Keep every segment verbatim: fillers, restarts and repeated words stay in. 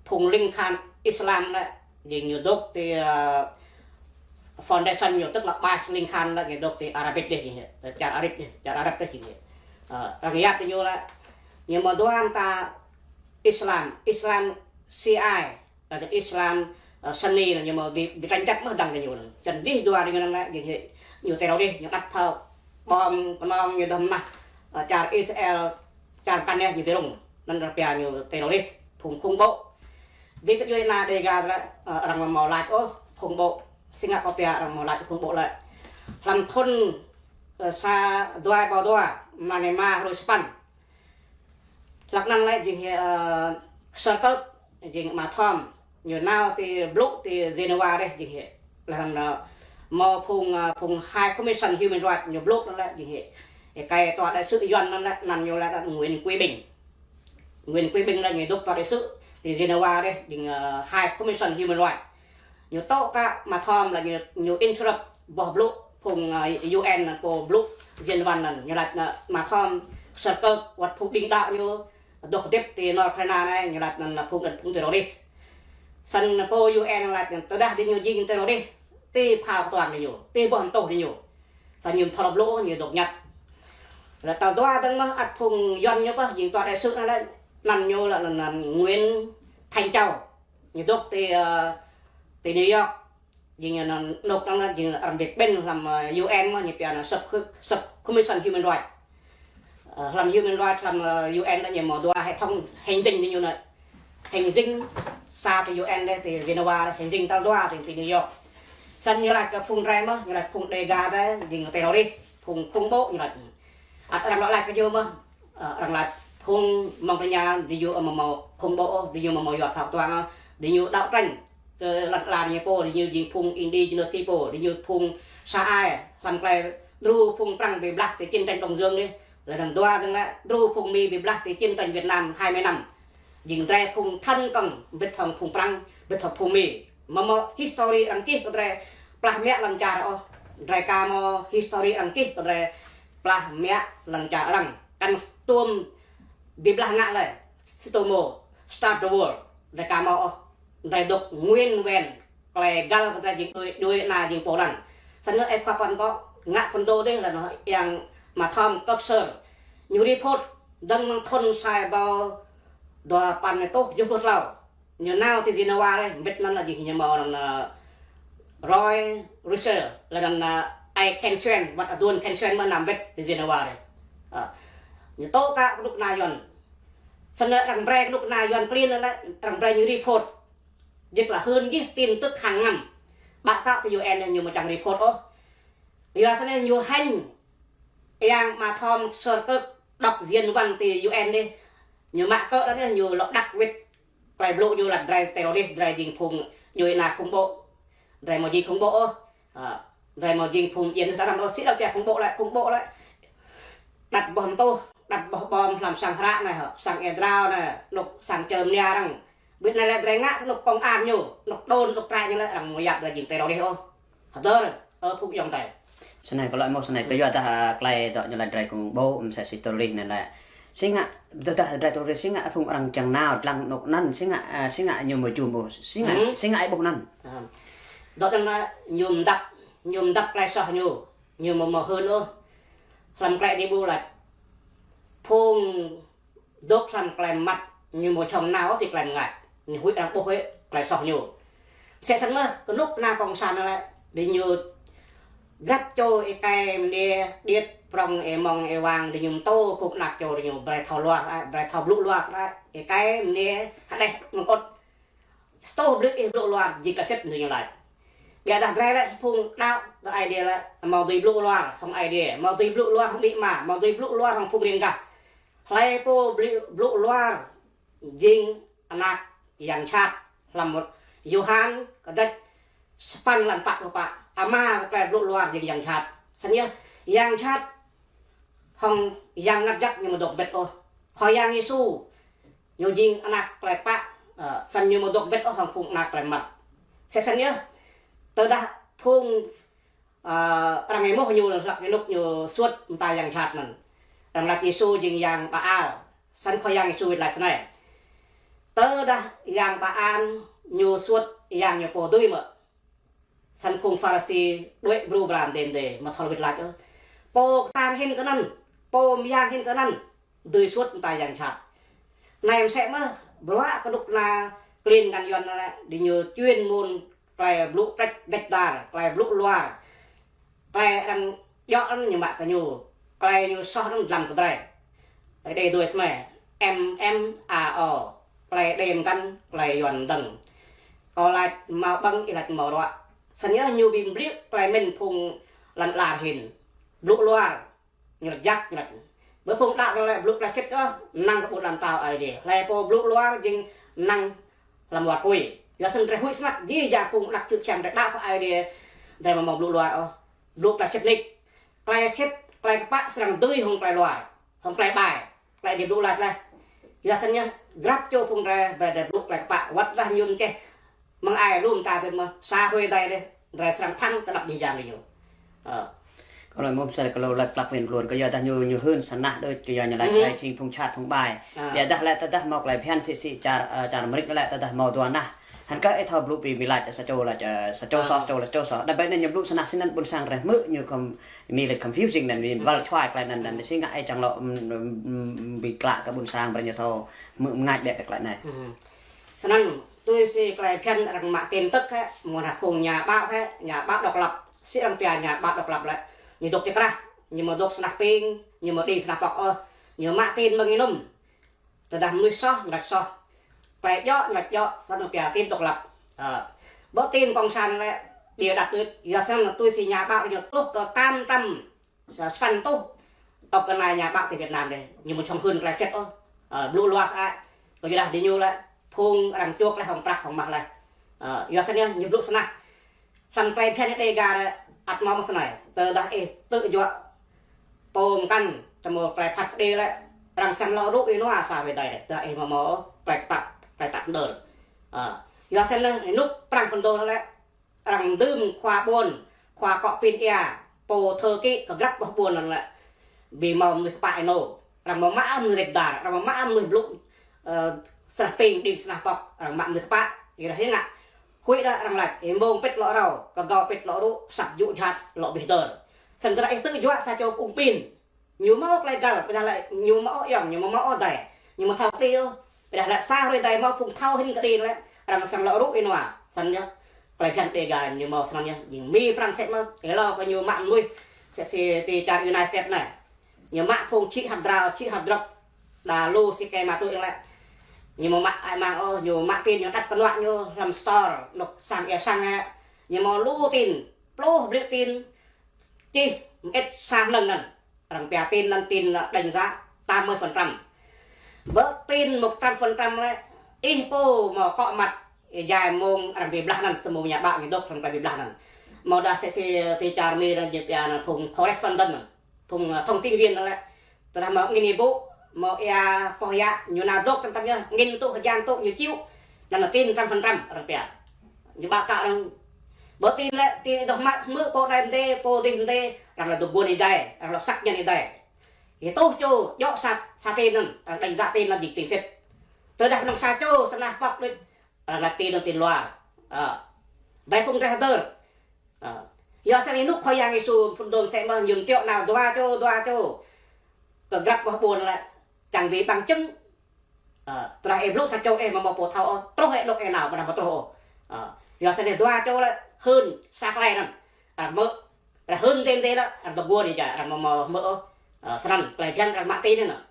phung ling khan Islam lĕ, jing ñu dŏ ti, ơ, foundation ñu, tức là base ling khan lĕ, ñu dŏ ti Arabic dih, jing ñu, čar Arab dih, čar Arab dih, jing ñu. Ơ, arăng yap ti ñu lĕ, ñu mâo dua mta Islam, Islam Shia, lĕ Islam, ơ, Sunni, ñu mâo bi, bi tranh chấp mơh dăng ti ñu. Čăn dih dua ñu năng lĕ, jing ñu, ñu terrorist, ñu đăp phao bom, kơnong ñu dŏ mơnah, ơ, čar Israel, čar Palestine ñu bi rŭng. Anŭn arăng pia ñu terrorist, phung khủng bố. Bi kơ djuai ana Dega lĕ, ơ, arăng mâo lač ôh khủng bố. Si ngă kâo pia arăng mâo lač khủng bố lĕ. Hlăm thŭn, ơ, sa dua rơbâo dua, mlan rơma hrơi sapăn. Hlăk anŭn lĕ jing hĭ, ơ, Sir Kirk, jing ama Thom, ñu nao ti blŭ ti Geneva dih jing hĭ. Laih anŭn, ơ, mâo phung, ơ, phung High Commission Human Rights ñu blŭ anŭn lĕ jing hĭ. Êkei tòa đại sứ Yuan anŭn lĕ, anăn ñu lĕ Nguyễn Quý Bình. Nguyễn Quý Bình lĕ ñu dŏ tòa đại sứ ti Geneva dih, jing, ơ, High Commission Human Rights. Ñu tŏ kơ ama Thom lĕ ñu, ñu interrupt boh blŭ phung, ơ, U N anŭn pô blŭ Geneva anŭn. Ñu lač anŭn ama Thom Sir Kirk wơ̆t phung ƀing đaŏ ñu dŏ hơdip ti North Carolina anai, ñu lač anŭn phung anŭn phung terrorist. Snăn pô U N lač anŭn tơdah diñu jing terrorist, ti phao kơtuang diñu, ti boh mtuh diñu. Snăn ñu thâo blŭ ñu dŏ ñăt. Lĕ tal dua dơ̆ng mơh ăt phung Yuan ñu pơh, jing tòa đại sứ anŭn lĕ, anăn ñu lĕ anăn Nguyễn Thanh Châu. Ñu dŏ ti, ơ, ti New York. Jing ñu anŭn, anŭn lĕ jing arăng bi kƀĭn hlăm, ơ, U N mơh ñu pia anŭn sub, sub commission human rights. Ơ, hlăm human rights, hlăm, ơ, U N lĕ ñu mâo dua hệ thống hành ding ñu anŭn. Hành ding sa ti U N dih, ti Geneva dih, hành ding tal dua ti, ti New York. Snăn ñu lač kơ phung drei mơh, ñu lač phung Dega drei, jing terrorist, phung khủng bố ñu lač. Ăt arăng lŏ lač kơ ñu mơh, ơ, arăng lač phung mơ̆ng tơña diñu amâo mâo khủng bố ôh, diñu amâo mâo yua phao kơtuang ôh, diñu đấu tranh kơ lăn ala ñu pô, diñu jing phung indigenous people, diñu phung sa ai, hlăm klei đru phung Prăng bi blah ti chiến tranh Đông Dương dih. Laih anŭn dua dơ̆ng lĕ đru phung Mi bi blah ti chiến tranh Việt Nam hai mươi năm. Jing drei phung thân công, ƀĭt hŏng phung Prăng, ƀĭt hŏng phung Mi. Mâo mâo history arăng čih kơ drei plah mă lăn čar ôh. Drei ka mâo history arăng čih kơ drei plah mă lăn čar arăng. Kăn tuôm bi blah ngă lĕ, si tô mâo start the war. Drei ka mâo ôh. Drei dŏ nguyên vẹn klei găl kơ drei jing djuai, djuai ana jing pô lăn. Snăn ơ khua păn kâo ngă phŭn dô dih lĕ anŭn yang ama Thom Kirk Sir. Ñu report dơ̆ng mơ̆ng thŭn sa rơbâo dua păn rơtuh tơjuh pluh tlâo. Ñu nao ti Geneva dih, mbĭt anŭn lĕ jing ñu mâo anŭn, ơ, Roy Russell, laih anŭn, ơ, ai Kheng Xuan, wơ̆t aduôn Kheng Xuan mơh nao mbĭt ti Geneva dih. Ơ, ñu tŏ kơ kơnuk kơna Yuan. Snăn arăng brei kơnuk kơna Yuan klin lĕ, arăng brei ñu report. Jing lĕ hưn gih tin tức hàng năm. Ƀă kơ ti U N ñu amâo čiăng report ôh. Yua snăn ñu hêñ yang ama Thom Sir Kirk đọc diễn văn ti U N dih. Ñu mă kơ anŭn dih, ñu lŏ đăk wĭt klei blŭ ñu lač drei terrorist, drei jing phung djuai ana khủng bố. Drei amâo jing khủng bố ôh. Ơ, drei amâo jing phung djuai ana ôh, si đăo pia khủng bố lĕ, khủng bố lĕ. Đăt boh mtuh, đăt boh bom hlăm sang hră anai hŏ, sang êa drao anai, anôk sang čơ mnia arăng. Ƀiădah lĕ drei ngă anôk công an ñu, anôk đồn, anôk kră ñu lĕ arăng amâo yap drei jing terrorist ôh. Hơdơr, ơ phung ayŏng adei. Snei kơ lĕ mơ̆ snei, tơdah, ơ, klei dŏ ñu lač drei khủng bố, msĕ si terrorist anŭn lĕ. Si ngă, tơdah drei terrorist, si ngă phung arăng čiăng nao dlăng anôk anŭn, si ngă, ơ, si ngă ñu amâo jum ôh, si ngă, si ngă ai ƀuh anŭn. Ơ. Dŏ dơ̆ng lĕ ñu mdăp, ñu mdăp klei soh ñu, ñu amâo mâo hưn ôh. Hlăm klei Aê Diê ƀuh lač. Phung dŏ hlăm klei mmăt, ñu amâo jhŏng nao ôh ti klei mngač. Ñu huĭ arăng ƀuh hĕ klei soh ñu. Msĕ snăn mơh, kơnuk kơna cộng sản anai lĕ, diñu grăp čô êkei mniê điêt prŏng êmŏng êwang, diñu mtô phung anak čô diñu brei thâo luar, brei thâo blŭ luar, êkei mniê hđeh mơ̆ng ŭt. Sơtoh blư̆ ih blŭ luar jing klei sĭt ñu lač. Ƀiădah drei lĕ phung đaŏ kơ Aê Diê lĕ amâo dưi blŭ luar hŏng Aê Diê, amâo dưi blŭ luar hŏng amĭ ama, amâo dưi blŭ luar hŏng phung riêng gah. Hlei pô blŭ, blŭ luar jing anak yang jhat. Hlăm Yôhan kdrêč sapăn lăn pă pluh pă. Ama kơ klei blŭ luar jing yang jhat. Snăn yơh, yang jhat hŏng yang ngăt jăk ñu amâo dôk mbĭt ôh. Khua Yang Yêsu ñu jing anak klei pă, ơ, snăn ñu amâo dôk mbĭt ôh hŏng phung anak klei mmăt. Msĕ snăn yơh, tơdah phung, ơ, arăng êmuh ñu hlăk ñu anôk ñu suôt mta yang jhat anŭn. Arăng lač Yêsu jing yang Baal. Snăn Khua Yang Yêsu wĭt lač snei. Tơdah yang pơan ñu suôt yang ñu pô dưi mơ̆. Săn phung Pharisi đuaĭ bru bram đen đe, mă thâo wĭt lač ôh. Pô kơtang hĭn kơ anăn, pô mơyang hĭn kơ anăn, dưi suôt mơta yang jhat. Anai mơsĕ mơ̆, bruă kơdŭk kơna klin ngăn Yuăn anai, diñu chuyên môn klei blŭ trĕč đĕč dar, klei blŭ luar. Klei arăng djŏ anăn ñu mă kơ ñu, klei ñu soh anăn dlăng kơ drei. Klei đe dui smĕ, M M A O, klei đe mkăn, klei Yuăn mdơ̆ng. Kâo lač mâo ƀơ̆ng, ih lač mâo ruă. Săn yơh ñu bi mbliư̆ klei mĭn phung lăn lar hĭn. Blŭ luar, ñu rơjăk ñu lač. Bơ phung đăo kơ lĕ blŭ klei sĭt kơ, năng kơ ƀuôn ala mtao Aê Diê. Hlei pô blŭ luar jing năng hlăm war apui. Yua săn drei huĭ snăk, jih jang phung anak čư̆ čhiăng drei đăo kơ Aê Diê, drei amâo mâo blŭ luar ôh. Blŭ klei sĭt nik. Klei sĭt, klei kpă srăng dưi hŏng klei luar, hŏng klei ƀai, klei Aê Diê blŭ lač leh. Yua săn yơh, grăp čô phung drei, brei drei blŭ klei kpă, wăt dah ñu mčeh mơ̆ng ai lu mta tui mơ̆, sa hruê êdei dih, drei srăng thăng tơnap jih jang diñu. Ơ. Kâo lač mơ̆ msĕ kơ lŏ lač klăk win klur, kơ yua dah ñu, ñu hưn sa nah đôč, kơ yua ñu lač, mhm, klei jing phung jhat phung ƀai. Ơ. Ƀiădah lĕ tơdah mâo klei bhiăn thĭ sĭ čar, ơ, čar Amêrik lĕ tơdah mâo dua nah. Hăn kơ ih thâo blŭ bi mi lač sa čô lač, ơ, sa čô, ơ, soh, sa čô, sa čô soh. Đa ƀai anai ñu blŭ sa nah snăn ƀuôn sang drei hmư̆ ñu kăm mi lač confusing anăn, mi, mhm, wăl čhuai klei anăn, anăn, mhm, si ngă ih čang lŏ, mm, mm, mm, bi klă kơ ƀuôn sang brei ñu thâo hmư̆ mngač ƀĕ kơ klei anai. Mhm. Snăn tui si klei bhiăn arăng mă tin tức hĕ, mơ̆ng ană phung nhà báo hĕ, nhà báo độc lập, si arăng pia nhà báo độc lập lĕ. Ñu dôk ti krah, ñu mâo dôk sa nah ping, ñu mâo đing sa nah pŏk ôh, ñu mă tin mơ̆ng ênŭm. Tơdah mnuih soh, ñu lač soh. Klei djŏ, ñu lač djŏ, săn arăng pia tin độc lập. Ơ. Bơ tin cộng sản lĕ, bịa đặt đôč, yua săn tui si nhà báo ñu truh kơ tám trăm sa-, sa păn tuh. Tŏk kơ anai nhà báo ti Việt Nam dih, ñu mâo čŏng hưn klei sĭt ôh. Ơ, blŭ luar sơăi. Kơ yua dah diñu lĕ, phung arăng čuôk leh hŏng prăk hŏng mah leh. Ơ, yua săn yơh, ñu blŭ sa nah. Hlăm klei bhiăn Đêga lĕ, ăt mâo mơ̆ng snei. Tơdah ih tŭ juă pô mkăn, tơ mâo klei phat kđi lĕ, arăng srăng lŏ rŭ ih nua sa hruê êdei lĕ. Tơdah ih amâo mâo klei tăp, klei tăp mđơr. Ơ, yua săn yơh, ênuk prăng phŭn dô lĕ, arăng dưm khua ƀuôn, khua akŏ pin ia, pô thư ký kơ grăp boh ƀuôn anăn lĕ. Bi mâo mnuih kpă ênô, arăng amâo mă mnuih rĕč dar, arăng amâo mă mnuih blŭ, ơ, sa nah ping đing sa nah pŏk, arăng mă mnuih kpă, ih rah ih ngă. Huĭ dah arăng lač, ih mông pĭt lŏ rao, kơ gao pĭt lŏ rŭ, asăp jŭ jhat lŏ bi hdơr. Săn tơdah ih tŭ juă sa čô pŭng pin. Ñu mâo klei găl, ƀiădah lĕ ñu mâo ôh ayŏng, ñu mâo mâo ôh adei, ñu mâo thâo kđi ôh. Ƀiădah lĕ sa hruê êdei mâo phung thâo hĭn kđi lĕ, arăng srăng lŏ rŭ ih nua. Săn yơh, klei bhiăn Đêga ñu mâo snăn yơh, jing mi prăng sĕ mơ̆, êlâo kơ ñu mă mnuih, sĕ si ti čar United States anai. Ñu mă phung čhĭ hăt drao, čhĭ hăt drŏk, đa lu si kơ mă tui lĕ. Ñu mâo mă ai mang ôh, ñu mă tin, ñu đăt kơnuă ñu hlăm store, anôk sang ia sang hĕ. Ñu mâo lu tin, pluh blư̆ tin, čih mơĭt sa hnơ̆ng anăn. Arăng pia tin anăn tin đánh giá tám mươi phần trăm. Bơ tin một trăm phần trăm lĕ, ih pô mâo akŏ măt, ih jai mông arăng bi blah anăn, sa mông nhà báo ñu dôk hlăm klei bi blah anăn. Mâo dah sĕ si ti čar Mi anăn ñu pia anăn phung correspondent anăn, phung, ơ, thông tin viên anăn lĕ. Tơdah mâo angĭn êbŭ, mâo ia poh ia, ñu nao dôk tăm tăm yơh, angĭn tŭ, hơjan tŭ, ñu čih. Anăn lĕ tin trăm phần trăm arăng pia. Ñu báo cáo arăng. Bơ tin lĕ, tin ih dŏ mă, hmư̆ pô anei mdê, pô dih mdê, arăng lŏ dôk guôn ih dai, arăng lŏ xác nhận ih dai. Ih tuh čô, djŏ sa, sa tin anăn, arăng đánh giá tin anăn jing tin sĭt. Tơdah knŏng sa čô, sa nah pŏk đôč, arăng lač tin anăn tin luar. Ơ. Brei phung drei hdơr. Ơ. Yua săn ênuk Khua Yang Yêsu phŭn dô msĕ mơ̆ ñu mtiŏ nao dua čô, dua čô. Kơ grăp boh ƀuôn lĕ, čang bi bằng chứng. Ơ, tơdah ih blŭ sa čô ih amâo mâo pô thâo ôh, truh ih anôk ih nao, ƀiădah amâo truh ôh. Ơ, yua săn ih dua čô lĕ, hưn sa klei anăn. Arăng hmư̆, ƀiădah hưn mdê mdê lĕ, arăng dôk guôn ih jai, arăng amâo mâo hmư̆ ôh. Ơ, snăn klei bhiăn arăng mă tin anăn.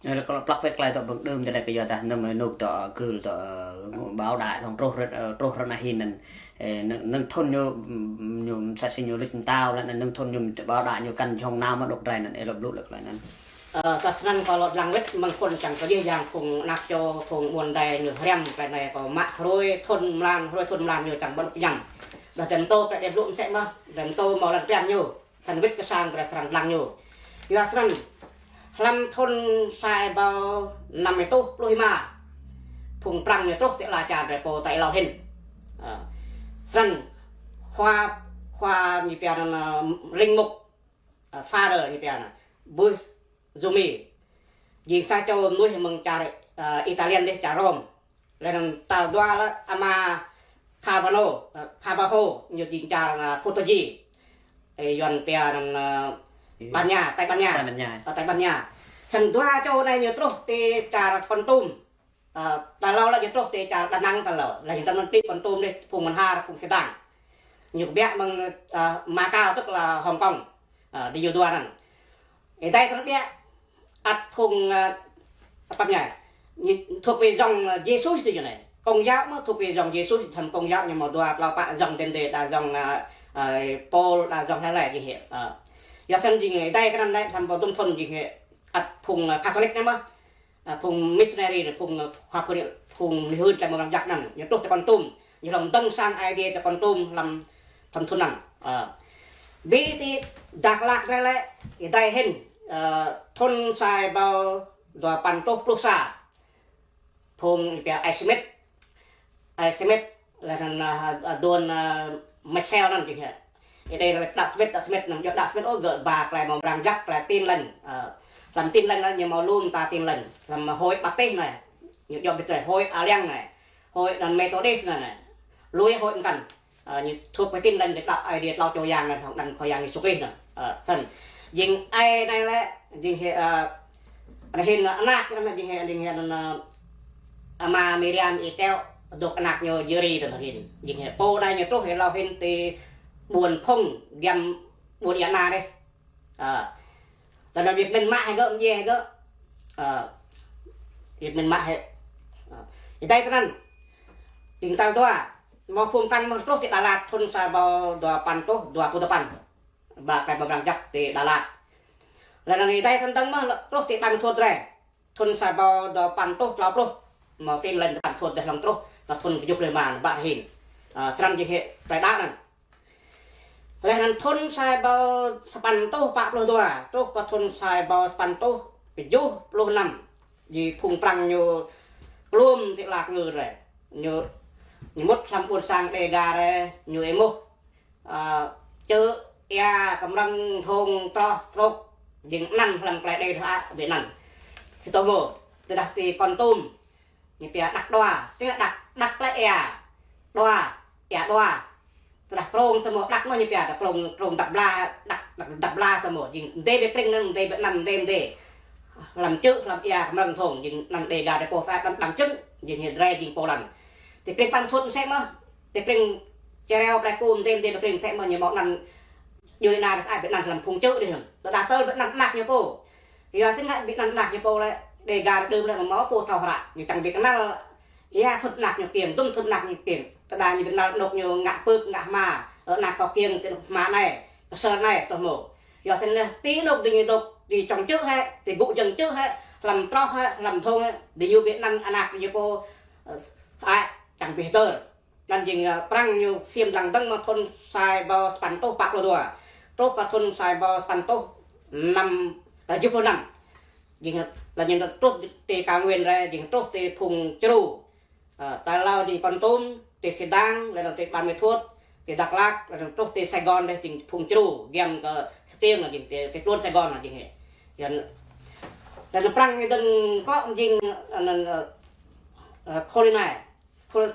Ơ, kơ lŏ plăk wĕt klei tŏ ƀơ̆ng đưm, tơdah kơ yua dah anăn ênuk tŏ gưl tŏ, ơ, báo đài, hŏng truh rơ̆t, ơ, truh rơ̆t anăn hĭn anăn. Ơ, năng, năng thŭn ñu, ñu, sa si ñu luč mtao lĕ, năng thŭn ñu báo đài ñu kăn jhŏng nao mă đŏk drei anăn, ơ, lŏ blŭ lĕ klei anăn. Ơ, tơ snăn kâo lŏ dlăng wĕt mơ̆ng phŭn čang kơ jih jang phung anak čô, phung ƀuôn adei ñu hriăm klei anei kâo mă hruê thŭn mlan, hruê thŭn mlan ñu čang ƀơ̆ng ñăm. Dah drei mtô klei đe blŭ msĕ mơ̆, drei mtô mâo lăn pliăng ñu. Săn wĭt kơ sang drei srăng dlăng ñu. Yua săn, hlăm thŭn sa êbâo năm êtuh pluh êma, phung Prăng ñu truh ti ala čar drei pô ta êlâo hĭn. Ơ, săn, khua, khua ñu pia anăn, ơ, linh mục, ơ, father ñu pia anăn, Bus Zumi. Jing sa čô mnuih mơ̆ng čar ơ, Italian dih, čar Rôm. Laih anŭn tal dua lĕ Ama Carvajal, ơ, Carvajal, ñu jing čar, ơ, Portugi. Ơ, Yuan pia anŭn, ơ, Ban Nha, Tây Ban Nha. Tây Ban Nha. Ơ, Tây Ban Nha. Sĭt dua čô anai ñu truh ti čar Kon Tum. Ơ, tal klâo lĕ ñu truh ti čar Đà Nẵng tal klâo. Laih anŭn tơl anŭn ti Kon Tum dih, phung Mơnhar, phung Sêdang. Ñu kơbiă mơ̆ng, ơ, Macau, tức là Hồng Kông. Ơ, dih ñu dua anŭn. Ơi Adai srăng biă ăt phung, ơ, apa nhỉ? Ñu thuộc về dòng, ơ, Giêsu tui anŭn anai. Công giáo mơ̆ thuộc về dòng Giêsu, thăm Công giáo ñu mâo dua klâo pă dòng, đa dòng, ơ, ơ, Paul, đa dòng hlơi hlơi jing hĕ. Ơ. Yua sĭt jing Ơi Adai kơ anŭn anai, thăm pơdum thun jing hĕ ăt phung, ơ, Catholic anai mơ̆. Ơ, phung missionary anai, phung, ơ, khua pô anai, phung mơhưn tơlơi mơ̆ng răng jăk anŭn. Ñu truh ti Kon Tum. Ñu lŏm dơ̆ng sang Ơi Adai ti Kon Tum lăm thun anŭn. Ơ. Ƀing ti Dak Lak anai lĕ, Ơi Adai hĭn, ơ, thun sa rơbâo dua păn rơtuh pluh sa. Phung pia Ơi Smith. Ơi Smith laih anŭn, ơ, ơ, đưm, ơ, Maxwell anŭn jing hĕ. Ơi Adai lĕ đah Smith, đah Smith anŭn, yua đah Smith ôh gơ̆ ba tơlơi mơ̆ng răng jăk, tơlơi Tin Lành. Ơ, lăm Tin Lành anŭn ñu mâo lu mơta Tin Lành. Lăm Hội Baptist anai. Ñu yua ƀiă tơlơi Hội Alliance anai. Hội anŭn Methodist anai. Lui hội mơkăn. Ơ, ñu thuộc về Tin Lành, đah Ơi Adai klâo čô Yang anŭn, hăng đah Khua Yang Yêsu Krist anŭn. Ơ, sĭt. Jing Ơi anai lĕ, jing hĕ, ơ, anai hĭn, ơ, anăk anŭn, jing hĕ, jing hĕ anŭn, ơ, Ama Miriam Y Teo, dŏ anăk ñu Jiri anŭn hĭn. Jing hĕ pô anai ñu truh hĭ hlâo hĭn ti ƀuôn Phung, giăm ƀuôn Ia Nă dih. Ơ. Tơdah Việt Minh mă hĭ gơ̆, mơñi hĭ gơ̆. Ơ. Việt Minh mă hĭ. Ơ. Ơi Adai srăng. Jing tal dua. Mâo phung pran mơ̆ truh ti Đà Lạt, thun sa rơbâo dua păn rơtuh dua pluh dua păn. Ba tơlơi mơ̆ng răng jăk ti Đà Lạt. Laih anŭn Ơi Adai srăng dơ̆ng mơ̆ truh ti Ban Thuột rai. Thun sa rơbâo dua păn rơtuh klâo pluh. Mâo Tin Lành Ban Thuột dih lŏm truh. Lăm thun tơjuh pluh rơma ba hĭn. Ơ, srăng jing hĕ tơlơi đaŏ anŭn. Laih anŭn thun sa rơbâo sapăn rơtuh pă pluh dua, truh kơ thun sa rơbâo sapăn rơtuh tơjuh pluh năm. Jing phung pran ñu klum ti Lak Ngư rai. Ñu, ñu mŭt lăm ƀuôn sang Đêga rai, ñu êmuh. Ơ, čư̆, ia, kơmrơ̆ng, thŭng, troh, trôk, jing anăn lăm tơlơi Ơi Adai tha ƀiă anăn. Sĭt tơhmô, tơdah ti Kon Tum. Ñu pia đăk đua, sĭt đăk, đăk lĕ ia. Đua, ia đua. Tơdah krông tơhmô đăk mơ̆ ñu pia, tơdah krông, krông đăk bla, đăk, đăk, đăk bla tơhmô, jing mơdê ƀiă krĭng anŭn, mơdê ƀiă anăn, mơdê mơdê. Lăm čư̆, lăm ia, kơmrơ̆ng thŭng, jing anăn Đêga rai pô sa, đăm, đăm čư̆, jing hĭ rai jing pô lăn. Ti krĭng Ban Thuột mơsĕ mơ̆, ti krĭng Čeo Reo Plei Ku, mơdê mơdê ƀiă krĭng mơsĕ mơ̆ ñu mâo anăn djuai ana rai sa ƀiă anăn lăm phung čư̆ dih. Tơdah tơl ƀiă anăn anăk ñu pô. Yua sĭt ngă ƀiă anăn anăk ñu pô lĕ, Đêga đưm lĕ mâo pô thâo hră. Ñu čang ƀiă kơnăl, ia thŭn anăk ñu kiăng, dŭm thŭn anăk ñu kiăng. Tơdah ñu ƀiă kơnăl anôk ñu ngă pưk, ngă hma, ơ, anăk kâo kiăng, ti anôk hma anai, kơsơr anai, sĭt tơhmô. Yua sĭt anai, ti anôk dih ñu dŏ, ti čŏng čư̆ hĕ, ti gŭ jơ̆ng čư̆ hĕ, lăm troh hĕ, lăm thŭng hĕ, dih ñu ƀiă anăn anăk ñu pô, ơ, sa ai, čang ƀiă dơr. Anăn jing, ơ, pran ñu ksiêm dlăng dơ̆ng mơ̆ng thun sa rơbâo sapăn rơtuh pă pluh dua. Truh kơ thun sa rơbâo sapăn rơtuh năm, ơ, tơjuh pluh năm. Jing, ơ, laih anŭn truh ti Cao Nguyên rai, jing truh ti phung Čru. Ơ, tal klâo jing Kon Tum, ti Sêdang, laih anŭn ti Ban Ma Thuột, ti Dak Lak, laih anŭn truh ti Sài Gòn dih, jing phung Čru, giăm kơ Stiêng, jing ti, ti ƀuôn Sài Gòn, jing hĕ. Laih anŭn pran ñu dơ̆ng kŏ jing, ơ, anŭn, ơ, ơ, Khô Lê Nai.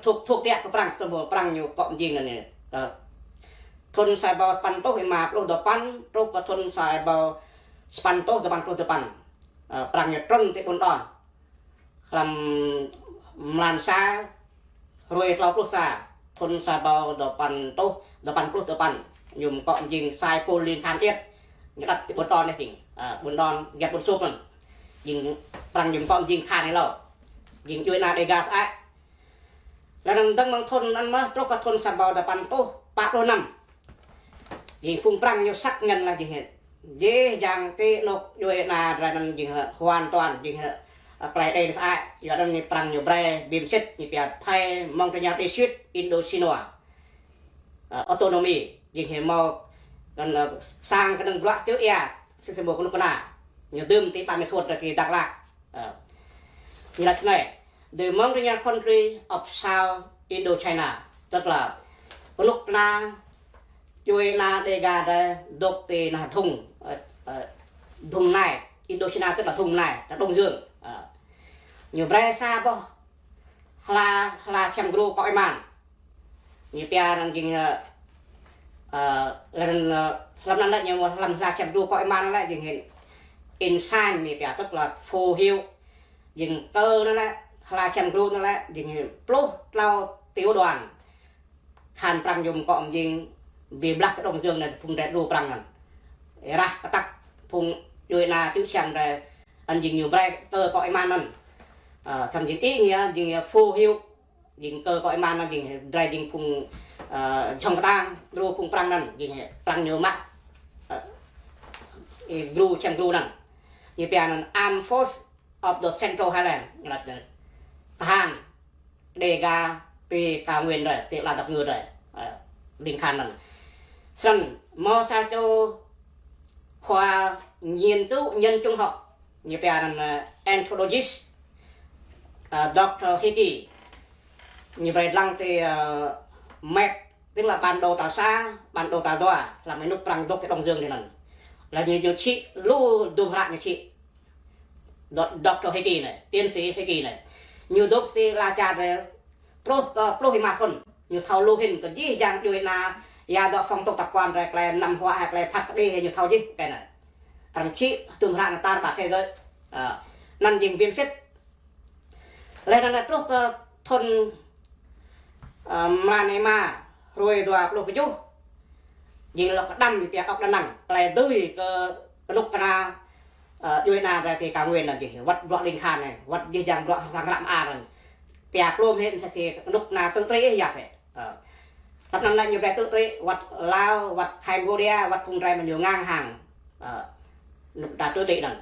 Thuộc, thuộc địa kơ pran, sơmô pran ñu kŏ mơjing anai. Ơ. Thun sa rơbâo sapăn rơtuh rơma pluh dua păn, truh kơ thun sa rơbâo sapăn rơtuh dua păn pluh dua păn. Ơ, pran ñu trŭn ti ƀôn Đon. Lăm mlan sa, hrơi klâo pluh sa, thun sa rơbâo dua păn rơtuh dua păn pluh dua păn. Ñu kŏ mơjing sai pô ling khan iĕt. Ñu đăt ti ƀôn Đon anai jing. Ơ, ƀôn Đon, giăm ƀôn Sŭp anŭn. Jing pran ñu kŏ mơjing khan anai hlâo. Jing djuai ana Đêga sa ai. Laih anŭn dơ̆ng mơ̆ng thun anŭn mơ̆, truh kơ thun sa rơbâo dua păn rơtuh pă pluh năm. Jing phung pran ñu xác nhận laih jing hĕ. Jih jang ti anôk djuai ana rai anŭn jing hĕ hoàn toàn jing hĕ, ơ, plei Đê sa ai. Yua anŭn ñu pran ñu brơi, ƀing sĭt ñu pia phai mơ̆ng tơña đi suyết Indochinois. Ơ, autonomy, jing hĕ mâo, anŭn, ơ, sang kơnơ̆ng bruă čư̆ ia, sĭt sơmô kơnuk kơna. Ñu dưm ti Ban Ma Thuột rai ti Dak Lak. Ơ. Ñu laĭ snei, the Montagnard country of South Indochina, tức là kơnuk kơna djuai ana Đêga rai dŏ ti anăp thŭng, ơ, ơ, thŭng Nai, Indochina tức là thŭng Nai, là Đông Dương. Ơ. Ñu brơi sa boh hla, hla čem gru kŏ iman. Ñu pia anŭn jing, ơ, ơ, lĕ anŭn, ơ, hlăm anŭn lĕ ñu hlăm hla čem gru kŏ iman lĕ jing hin. Ensign ñu pia tức là phù hiệu. Jing kơ anŭn lĕ, hla čem gru anŭn lĕ, jing hin pluh klâo tiểu đoàn. Khan Prăng yôm kŏ mjing, bi blah tơ Đông Dương anai phung drơi đru Prăng anŭn. Rah kơtăk phung djuai ana čư̆ čhiăng drơi, anŭn jing ñu brơi kơ kŏ iman anŭn. Ơ, samơ̆ jing ý nghĩa, jing phù hiệu, jing kơ kŏ iman anŭn jing drơi jing phung, ơ, jhŏng kơtang, đru phung Prăng anŭn, jing Prăng ñu mă, ơ, ih gru, čem gru anŭn. Ñu pia anŭn Armed Force of the Central Highland, ñu laĭ tơhan Đêga ti Cao Nguyên drơi, ti ala dăp ngư drơi, ơ, ling khan anŭn. Snăn, hmâo sa čô khoa nghiên cứu nhân chủng học, ñu pia anŭn, ơ, anthropologist, ơ, Doctor Hickey, ñu brơi lăng ti, ơ, map, tức là bản đồ Tàu Sa, bản đồ Tàu Dua, hlăm ênuk Prăng dôk ti Đông Dương anŭn. Lĕ ñu, ñu čih, lu dŭm hră ñu čih. Đô-, Doctor Hickey anai, tiến sĩ Hickey anai. Ñu dôk ti ala čar anai, pluh, ơ, pluh êma thŭn. Ñu thâo lu hĭn kơ jih jang djuai ana, ya dŏ phong tục tập quán drơi, klei mnăm huă hă, klei phat kơđi hă, ñu thâo jih, klei anai. Arăng čih, dŭm hră anai tar ƀar thế giới. Ơ, anŭn jing Viêm Sứt. Lĕ anŭn truh kơ thŭn, ơ, mlan êma, hruê dua pluh kjuh. Jing lŏ kơđăm ñu pia ŏk Đà Nẵng, klei dưi kơ kơnuk kơna, ơ, djuai ana drơi ti Cao Nguyên anŭn jing, wăt bruă ling khan anai, wăt jih jang bruă sang hră mơar anŭn. Pia klôm hĭ msĕ si kơnuk kơna tŭ tri ih yap hĭ. Ơ. Hlăm anŭn lĕ ñu brơi tŭ tri, wăt Lao, wăt Cambodia, wăt phung drơi mơ̆ ñu ngang hăng. Ơ. Kơnuk kơna tŭ tri anŭn.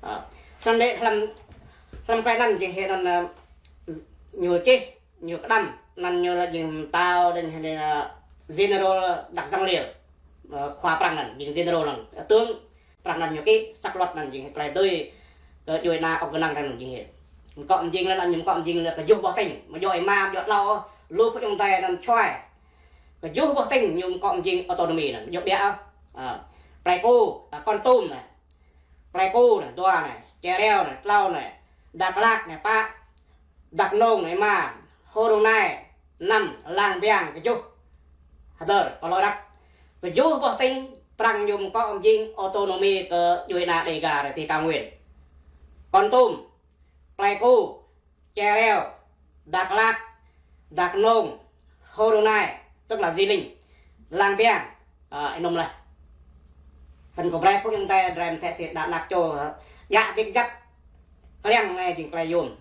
Ơ. Snăn lĕ hlăm, hlăm klei anŭn jing hĭ anŭn, ơ, ñu čih, ñu kơđăm, anŭn ñu lĕ jing mtao, đĕn hĭ anai, ơ, General Đặng Giang Liêu, ơ, khua Prăng anŭn, jing General anŭn, tướng Prăng anŭn ñu kĭ, sắc luật anŭn jing hĭ klei dưi kơ djuai ana ŏk Đà Nẵng anŭn jing hĭ. Ñu kŏ mjing lĕ anŭn, ñu kŏ mjing lĕ kơjuh boh tĭng, mơ̆ djŏ êma, djŏ tlâo, lu phung ayŏng adơi anŭn čuai. Kơjuh boh tĭng ñu kŏ mjing autonomy anŭn, djŏ ƀiă ôh. Ơ, Pleiku, ơ, Kon Tum anai. Pleiku anai, dua anai, Chea Reo anai, tlâo anai, Dak Lak anai, pă, Dak Nông anai, êma, Hồ Đồng Nai, năm, Lang Biang, kơjuh. Hơdơr, pơlô̆ răk. Kơjuh boh tĭng Prăng yôm kŏ mjing autonomy kơ djuai ana Đêga drơi ti Cao Nguyên. Kon Tum, Pleiku, Chea Reo, Dak Lak, Dak Nông, Hồ Đồng Nai, tức là Di Linh, Lang Biang, ơ, ih nŭm leh. Snăn kâo brơi phung ayŏng adơi drơi msĕ si đa anak čô, ơ, djă ƀiă kơjăp, kliăng anai jing klei yôm.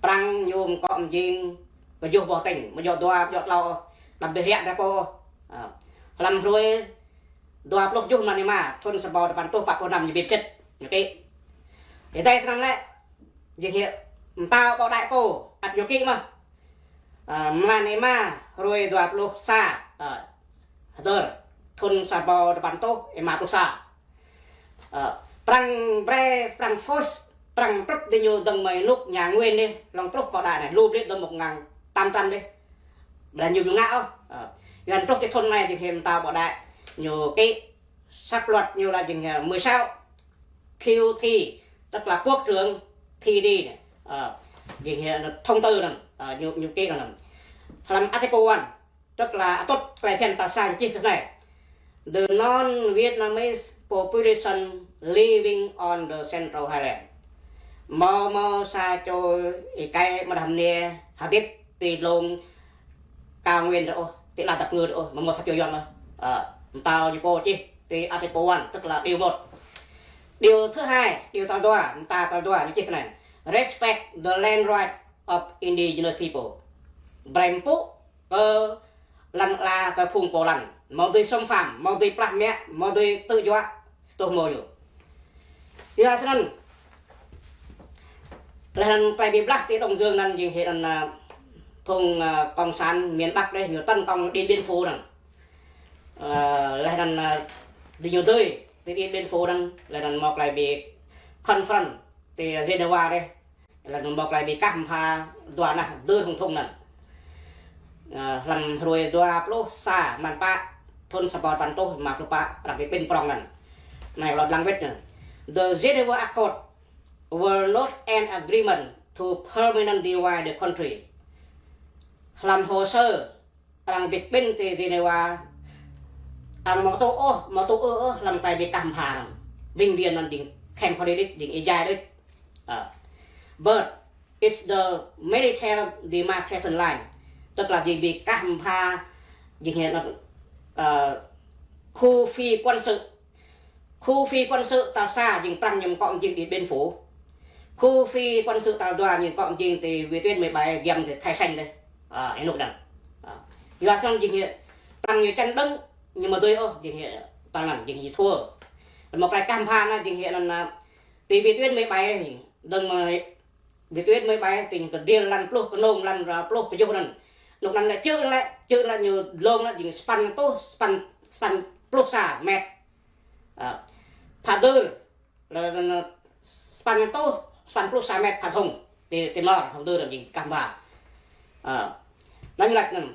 Prăng yôm kŏ mjing kơjuh boh tĭng, mơ̆ djŏ dua, djŏ tlâo, đăm bi hriă drơi pô. Ơ, hlăm hruê dua pluh kjuh mlan êma, thŭn sa rơbâo dua păn êtuh pă pluh năm ñu Viêm Sứt, ñu kĭ. Ih dai snăn lĕ, jing hĭ mtao ƀô̆ đai pô, ăt ñu kĭ mơ̆n. Ơ, mlan êma, hruê dua pluh sa, ơ, hơdơr, thŭn sa rơbâo dua păn êtuh êma pluh sa. Ơ, Prăng brơi, Prăng force, Prăng trŭt diñu dơ̆ng mơ̆ng ênuk nhà Nguyên dih, hlŏng truh pơ đai anai, lu blit dơ̆ng một ngàn tám trăm dih. Ƀiădah ñu ƀu ngă ôh. Ơ, Yuăn truh ti thŭn anai jing hĭ mtao pơ đai. Ñu kĭ sắc luật ñu lĕ jing hĭ mười sáu Q T, tức là quốc trưởng T D anai. Ơ, jing hĭ thông tư anŭn, ơ, ñu, ñu kĭ anŭn. Hlăm article one, tức là atŭt klei phiăn tal sa ñu čih snei: The non-Vietnamese population living on the Central Highland. Hmâo, hmâo sa čô êkei mơdah mơnia hơdip ti dlông Cao Nguyên drơi ôh, ti ala dăp ngư drơi ôh, hmâo, hmâo sa čô Yuăn ôh. Ơ, mtao ñu pô čih ti article one, tức là điều một. Điều thứ hai, điều tal dua, mta tal dua ñu čih snei: Respect the land right of indigenous people. Brơi mpŭ kơ lăn ala kơ phung pô lăn. Hmâo dưi xâm phạm, hmâo dưi plah mă, hmâo dưi tư̆ juă, sa tôh hmâo ñu. Yua snăn, leh anŭn klei bi blah ti Đông Dương anŭn jing hĭ anŭn, ơ, phung, ơ, cộng sản miền Bắc dih ñu tấn công Điện Biên Phủ anŭn. Ơ, leh anŭn, ơ, diñu dưi ti Điện Biên Phủ anŭn, leh anŭn hmâo klei bi confront ti Geneva dih. Leh anŭn hmâo klei bi kah mpha dua nah dưr hŏng thŭng anŭn. Ơ, hlăm hruê dua pluh sa mlan pă, thŭn sa rơbâo dua păn êtuh êma pluh pă, arăng bi ƀĭn prŏng anŭn. Anai lŏ lăng wĭt anŭn. The Geneva Accord were not an agreement to permanent divide the country. Hlăm hồ sơ arăng bi kƀĭn ti Geneva, arăng ƀu tŭ ôh, ƀu tŭ ư ôh hlăm tơlơi bi kah mbha anŭn. Vĩnh viễn anŭn jing khĕm hŏ đĭ đĭ, jing êjai đôč. Ơ. But it's the military demarcation line. Tức là jing bi kah mbha, jing hĕ anŭn, ơ, khu phi quân sự. Khu phi quân sự tal sa jing Prăng ñu mơkŏ mơjing Điện Biên Phủ. Khu phi quân sự tal dua ñu mơkŏ mơjing ti vĩ tuyến mười bảy giăm kơ Khe Sanh dih. Ơ, ênuk anŭn. Ơ. Yua song jing hĕ Prăng ñu čang đơ̆ng, ñu ƀu dưi ôh, jing hĕ tal anŭn, jing hĕ ñu thua. Mơ̆ tơlơi kah mbha anŭn jing hĕ anŭn, ơ, ti vĩ tuyến mười bảy, đơ̆ng mơ̆ vĩ tuyến mười bảy, ti ñu kơdril lăn pluh kơnung, lăn pluh kơjuh anŭn. Anŭn anŭn lĕ čư̆ lĕ, čư̆ lĕ ñu dlông lĕ jing sapăn rơtuh, sapăn, sapăn pluh sa met. Ơ, pha dưr, lĕ, lĕ, lĕ, sapăn rơtuh, sapăn pluh sa met pha thŭng. Ti, ti nor, hŏng dưr jing kah mbha. Ơ, anŭn ñu laĭ anŭn.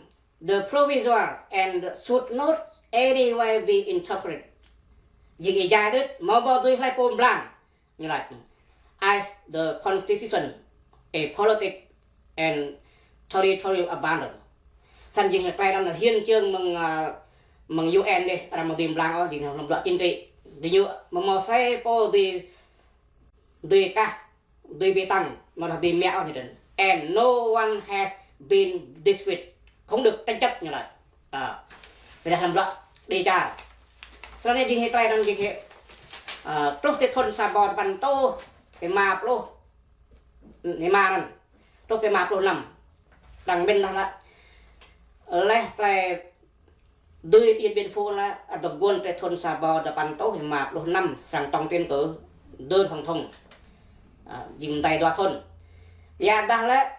The provisoire and should not anyway be interpreted. Jing êjai đôč, ƀu ƀu dưi hlơi pô mblang. Ñu laĭ, as the constitution, a politic and territorial abandon. Săn jing hĕ tơlơi anŭn hiến chương mơ̆ng, ơ, mơ̆ng U N dih, arăng ƀu dưi mblang ôh, jing hlăm bruă chính trị. Diñu ƀu mâo hlơi pô dưi, dưi kah, dưi bi tăng, ƀu dưi mă ôh ñu dơ̆ng. And no one has been disputed. Không được tranh chấp ñu laĭ. Ơ. Ƀiădah hlăm bruă đi čar. Săn anai jing hĕ tơlơi anŭn jing hĕ, ơ, truh ti thŭn sa rơbâo dua păn rơtuh, kơ rơma pluh, rơma anŭn. Truh kơ rơma pluh năm. Arăng mĭn dah lĕ. Leh tơlơi dưi Điện Biên Phủ anŭn, ơ, dŏ guôn ti thŭn sa rơbâo dua păn rơtuh rơma pluh năm srăng tổng tuyển cử, dưr hŏng thŭng. Ơ, jing mơdai dua thŭn. Ƀiădah lĕ,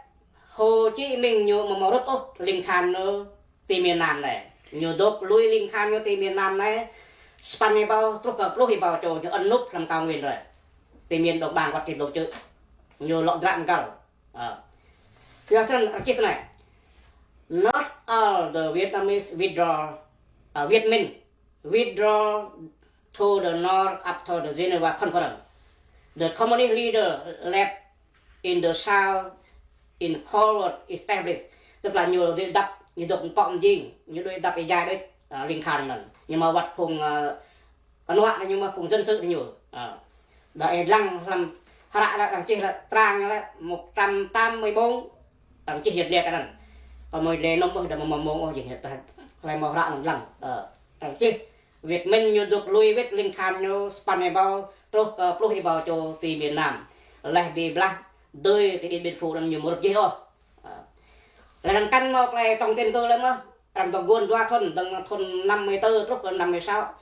Hồ Chí Minh ñu ƀu mâo rŭt ôh ling kham ñu ti miền Nam anai. Ñu dŏ lui ling kham ñu ti miền Nam anai, sapăn rơbâo truh kơ pluh rơbâo čô ñu ăt nŭp hlăm cao nguyên rồi. Ti miền đồng bằng wăt ti dlông čư̆. Ñu lŏ dră mơgăl. Ơ. Yua săn arăng čih tui anai. Not all the Vietnamese withdraw, ơ, Việt Minh withdraw to the north after the Geneva Conference. The communist leader left in the south in Cold War established. Tức là ñu đuaĭ dăp, ñu dŏ mơkŏ mơjing, ñu đuaĭ dăp êjai đôč, ơ, ling kham anŭn. Ñu mâo wăt phung, ơ, kơnuă anai ñu mơ̆ phung dân sự anai ñu. Ơ. Đa ih lăng hlăm hră lĕ arăng čih lĕ trang lĕ một trăm tám mươi bốn. Arăng čih yơh lĕ kơ anŭn. Kơ mơi lĕ nŏm ôh, đa mơ̆ mơ̆ng ôh jing hĕ tơlơi mơ̆ hră anŭn lăng. Ơ. Arăng čih Việt Minh ñu dŏ lui wĭt ling kham ñu sapăn rơbâo truh kơ pluh rơbâo čô ti miền Nam. Leh bi blah dưi ti Điện Biên Phủ anŭn ñu ƀu rŭt jih ôh. Ơ. Leh anŭn kăn mâo tơlơi tổng tuyển cử lĕ mơ̆. Arăng dŏ guôn dua thŭn, đơ̆ng thŭn năm mươi tư truh kơ năm mươi sáu.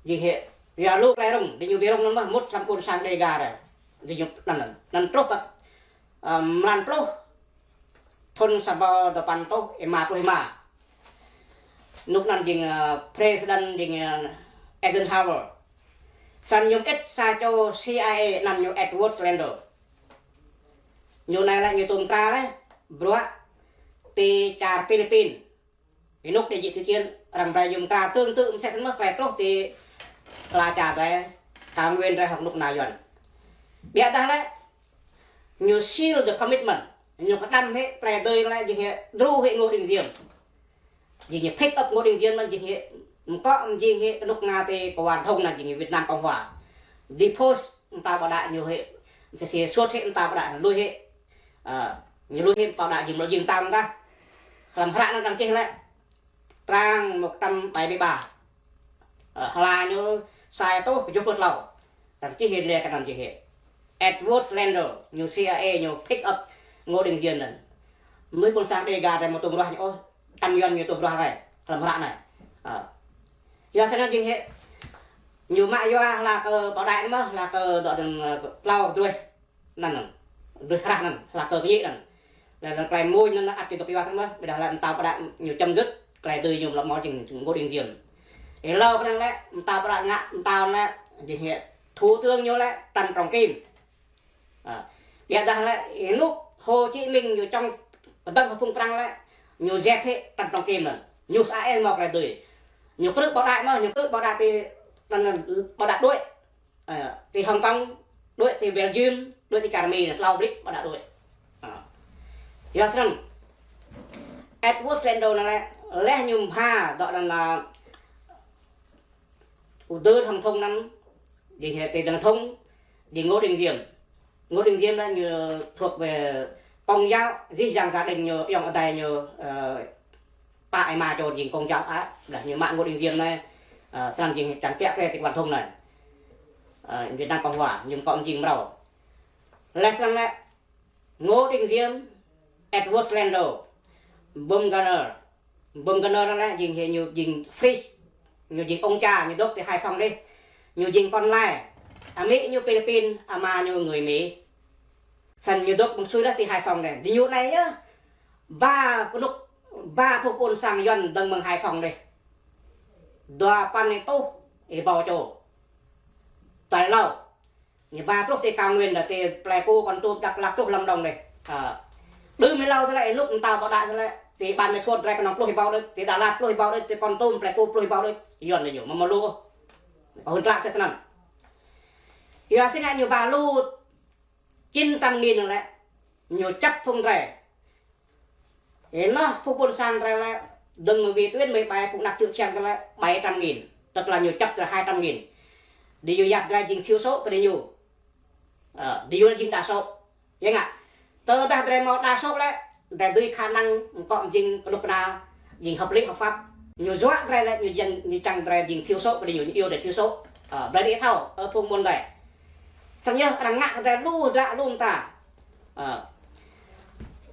Jing hĕ, yua lu tơlơi rŭng, diñu bi rŭng anŭn mơ̆, mŭt hlăm ƀôn sang Đêga rai. Diñu anŭn, anŭn truh kơ, ơ, mlan pluh, thŭn sa rơbâo dua păn rơtuh rơma pluh rơma. Anŭn anŭn jing, ơ, president jing, ơ, Eisenhower. Săn ñu mơĭt sa čô C I A anăn ñu Edward Landau. Ñu anai lĕ ñu tŭm kra lĕ, bruă ti čar Philippines. Ênuk đe jĭ sự kiện arăng brơi ñu mơkra tương tự mơsĕ săn mơ̆ tơlơi truh ti ala čar drei, cao nguyên drei hŏng kơnuk kơna Yuăn. Ƀiădah lĕ, ñu seal the commitment, ñu kơđăm hĕ tơlơi dơi lĕ jing hĕ dru hĕ Ngô Đình Diệm. Jing hĕ pick up Ngô Đình Diệm anŭn jing hĕ, mơkŏ jing hĕ kơnuk kơna ti kơwar dhŏng anŭn jing hĕ Việt Nam Cộng Hòa. Depose mơta ƀôdah ñu hĕ, mơsĕ si suôt hĕ mơta ƀôdah lui hĕ. Ơ, ñu lui hĕ mơta ƀôdah jing mơ̆ jing tang dah. Hlăm hră anŭn arăng čih lĕ. Trang một trăm bảy mươi ba. Ơ, hla ñu sa rơtuh kơjuh pluh klâo. Arăng čih hĕ lĕ kơ anŭn čih hĕ. Edward Landau, ñu C I A, ñu pick up Ngô Đình Diệm anŭn. Mơnuih ƀôn sang Đêga drei mơ̆ tŭm ruah ñu ôh, tăn Yuăn ñu tŭm ruah rai, hlăm hră anai. Ơ. Yua săn anŭn jing hĕ. Ñu mă yua hla kơ ƀôdah anŭn mơ̆, hla kơ dŏ đơ̆ng, ơ, klâo drơi. Anŭn, anŭn. Drơi hrah anŭn, hla kơ kơyĭ anŭn. Lĕ, lĕ tơlơi mơñum anŭn ăt kơ dŏ yua săn mơ̆, ƀiădah lĕ mơta ƀôdah ñu čăm dứt, tơlơi dơi ñu mlŏm mơ̆ jing Ngô Đình Diệm. Ih lâo kơ anŭn lĕ, mơta ƀôdah ngă, mơta lĕ, jing hĕ, thủ tướng ñu lĕ, Trần Trọng Kim. Ơ. Ƀiădah lĕ, ênuk Hồ Chí Minh ñu čŏng kơdơ̆ng hơpŭng Prăng lĕ, ñu djep hĕ Trần Trọng Kim anŭn. Ñu sa ih mâo tơlơi dơi. Ñu krư̆ ƀôdah mơ̆, ñu krư̆ ƀôdah ti, anŭn, ƀôdah đuaĭ. Ơ, ti Hồng Kông, đuaĭ ti Belgium, Đuaĭ ti čar Mi anai, tlâo blip ƀu đaŏ đuaĭ. Ơ. Yua snăn, Edward Sandler anai lĕ, leh ñu mbha dŏ anăn, ơ, ƀu dưn hŏng Thông anăn, jing hĕ ti dơ̆ng Thông, jing Ngô Đình Diệm. Ngô Đình Diệm anai ñu thuộc về Công giáo, jih jang gia đình ñu, ayŏng adơi ñu, ơ, pă ama čô jing Công giáo ah, dah ñu mă Ngô Đình Diệm anai, ơ, snăn jing čang kiă kriê ti kơ ƀuôn Thông anai. Ơ, Việt Nam Cộng Hòa, ñu mkŏ mjing mrâo. Leh snăn lĕ, Ngô Đình Diệm, Edward Sandler, Bumgarner. Bumgarner anai lĕ jing hĕ ñu jing Fritz, ñu jing ông cha, ñu dôk ti Hải Phòng dih. Ñu jing con lai. Amĭ ñu Philippin, ama ñu người Mỹ. Snăn ñu dôk mơ̆ng sui leh ti Hải Phòng dih. Diñu anai yơh ba kơnuk, ba phung ƀuôn sang Yuăn dơ̆ng mơ̆ng Hải Phòng dih. Dua păn êtuh êbâo čô. Tal tlâo. Ñu ba truh ti cao nguyên dih, ti Pleiku, Kon Tum, Dak Lak truh Lâm Đồng dih. Ơ. Đưm êlâo tơlơi, ênuk mtao Bảo Đại tơlơi, ti Ban Mê Thuột drei kơnơ̆ng pluh êbâo đôč, ti Đà Lạt pluh êbâo đôč, ti Kon Tum, Pleiku pluh êbâo đôč, Yuăn dih ñu, mơ̆ mơ̆ lu. Ơ, hŭn tlă msĕ snăn. Yua si ngă ñu ba lu chín trăm nghìn lĕ, ñu čăp phung drei. Ơ, noh phung ƀuôn sang drei lĕ, dơ̆ng mơ̆ng vĩ tuyến mơ̆ng ƀai phung anak čư̆ čhiăng drei lĕ, bảy trăm nghìn. Tức là ñu čăp drei hai trăm nghìn. Diñu yap drei jing thiểu số kơ diñu. Ơ, diñu lĕ jing đa số. Yơh ngă. Tơdah drei mâo đa số lĕ, drei dưi khả năng mkŏ jing kơnuk kơna, jing hợp lý hợp pháp. Ñu juă drei lĕ, ñu jing, ñu čang drei jing thiểu số kơ diñu, ñu iâu drei thiểu số. Ơ, drei đĭ thâo, ơ, phung ƀuôn drei. Snăn yơh, arăng ngă kơ drei lu hdră lu mta. Ơ.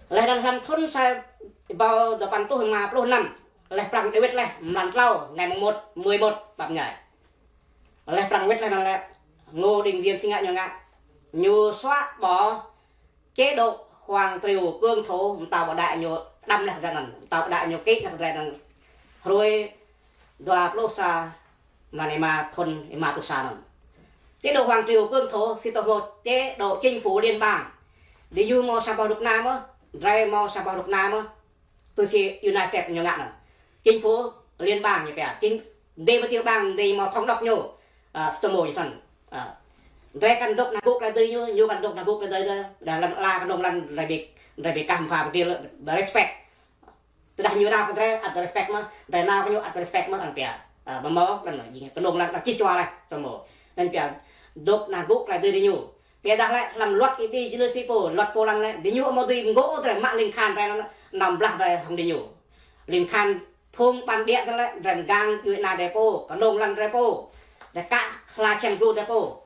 Leh anăn hlăm thŭn sa êbâo dua păn êtuh êma pluh năm, leh prăng đuaĭ wĭt leh, mlan tlâo, ngày mùng một, mười một, pap ñai. Leh prăng wĭt leh anăn lĕ, Ngô Đình Diệm si ngă ñu ngă. Ñu xóa bỏ chế độ Hoàng Triều Cương Thổ, mtao Bảo Đại ñu đăm leh kơ drei anăn, mtao Bảo Đại ñu kĭ leh kơ drei anăn. Hruê dua pluh sa mlan êma thŭn êma pluh sa anăn. Chế độ Hoàng Triều Cương Thổ, si tô hmô chế độ chính phủ liên bang. Diñu mâo sa boh knŭk kna mơh, drei mâo sa boh knŭk kna mơh. Tui si United ñu ngă anăn. Chính phủ liên bang ñu pia. Chính, dê mơ tiêu bang, dê mâo thống đốc ñu. Ơ, si tô hmô ñu snăn. Ơ. Drei kăn dôk nah gŭ klei dưi ñu, ñu kăn dôk nah gŭ klei dưi drei. Dah lăn ala kơnung lăn drei bi, drei bi kah mphă bi dil, bi respect. Tơdah ñu nao kơ drei ăt respect mơh, drei nao kơ ñu ăt respect mơh, arăng pia. Ơ, mơ̆ mâo, lăn anăn, jing kơnung lăn, lăn čih čua leh, čô mâo. Lăn pia, dôk nah gŭ klei dưi diñu. Ƀiădah lĕ, hlăm luật indigenous people, luật pô lăn lĕ, diñu amâo dưi mgô̆ drei mă ling khan drei anăn, nao blah drei hŏng diñu. Ling khan phung bản địa drei lĕ, drei mgang djuê ana drei pô, kơnung lăn drei pô. Drei kă hla čem gru drei pô.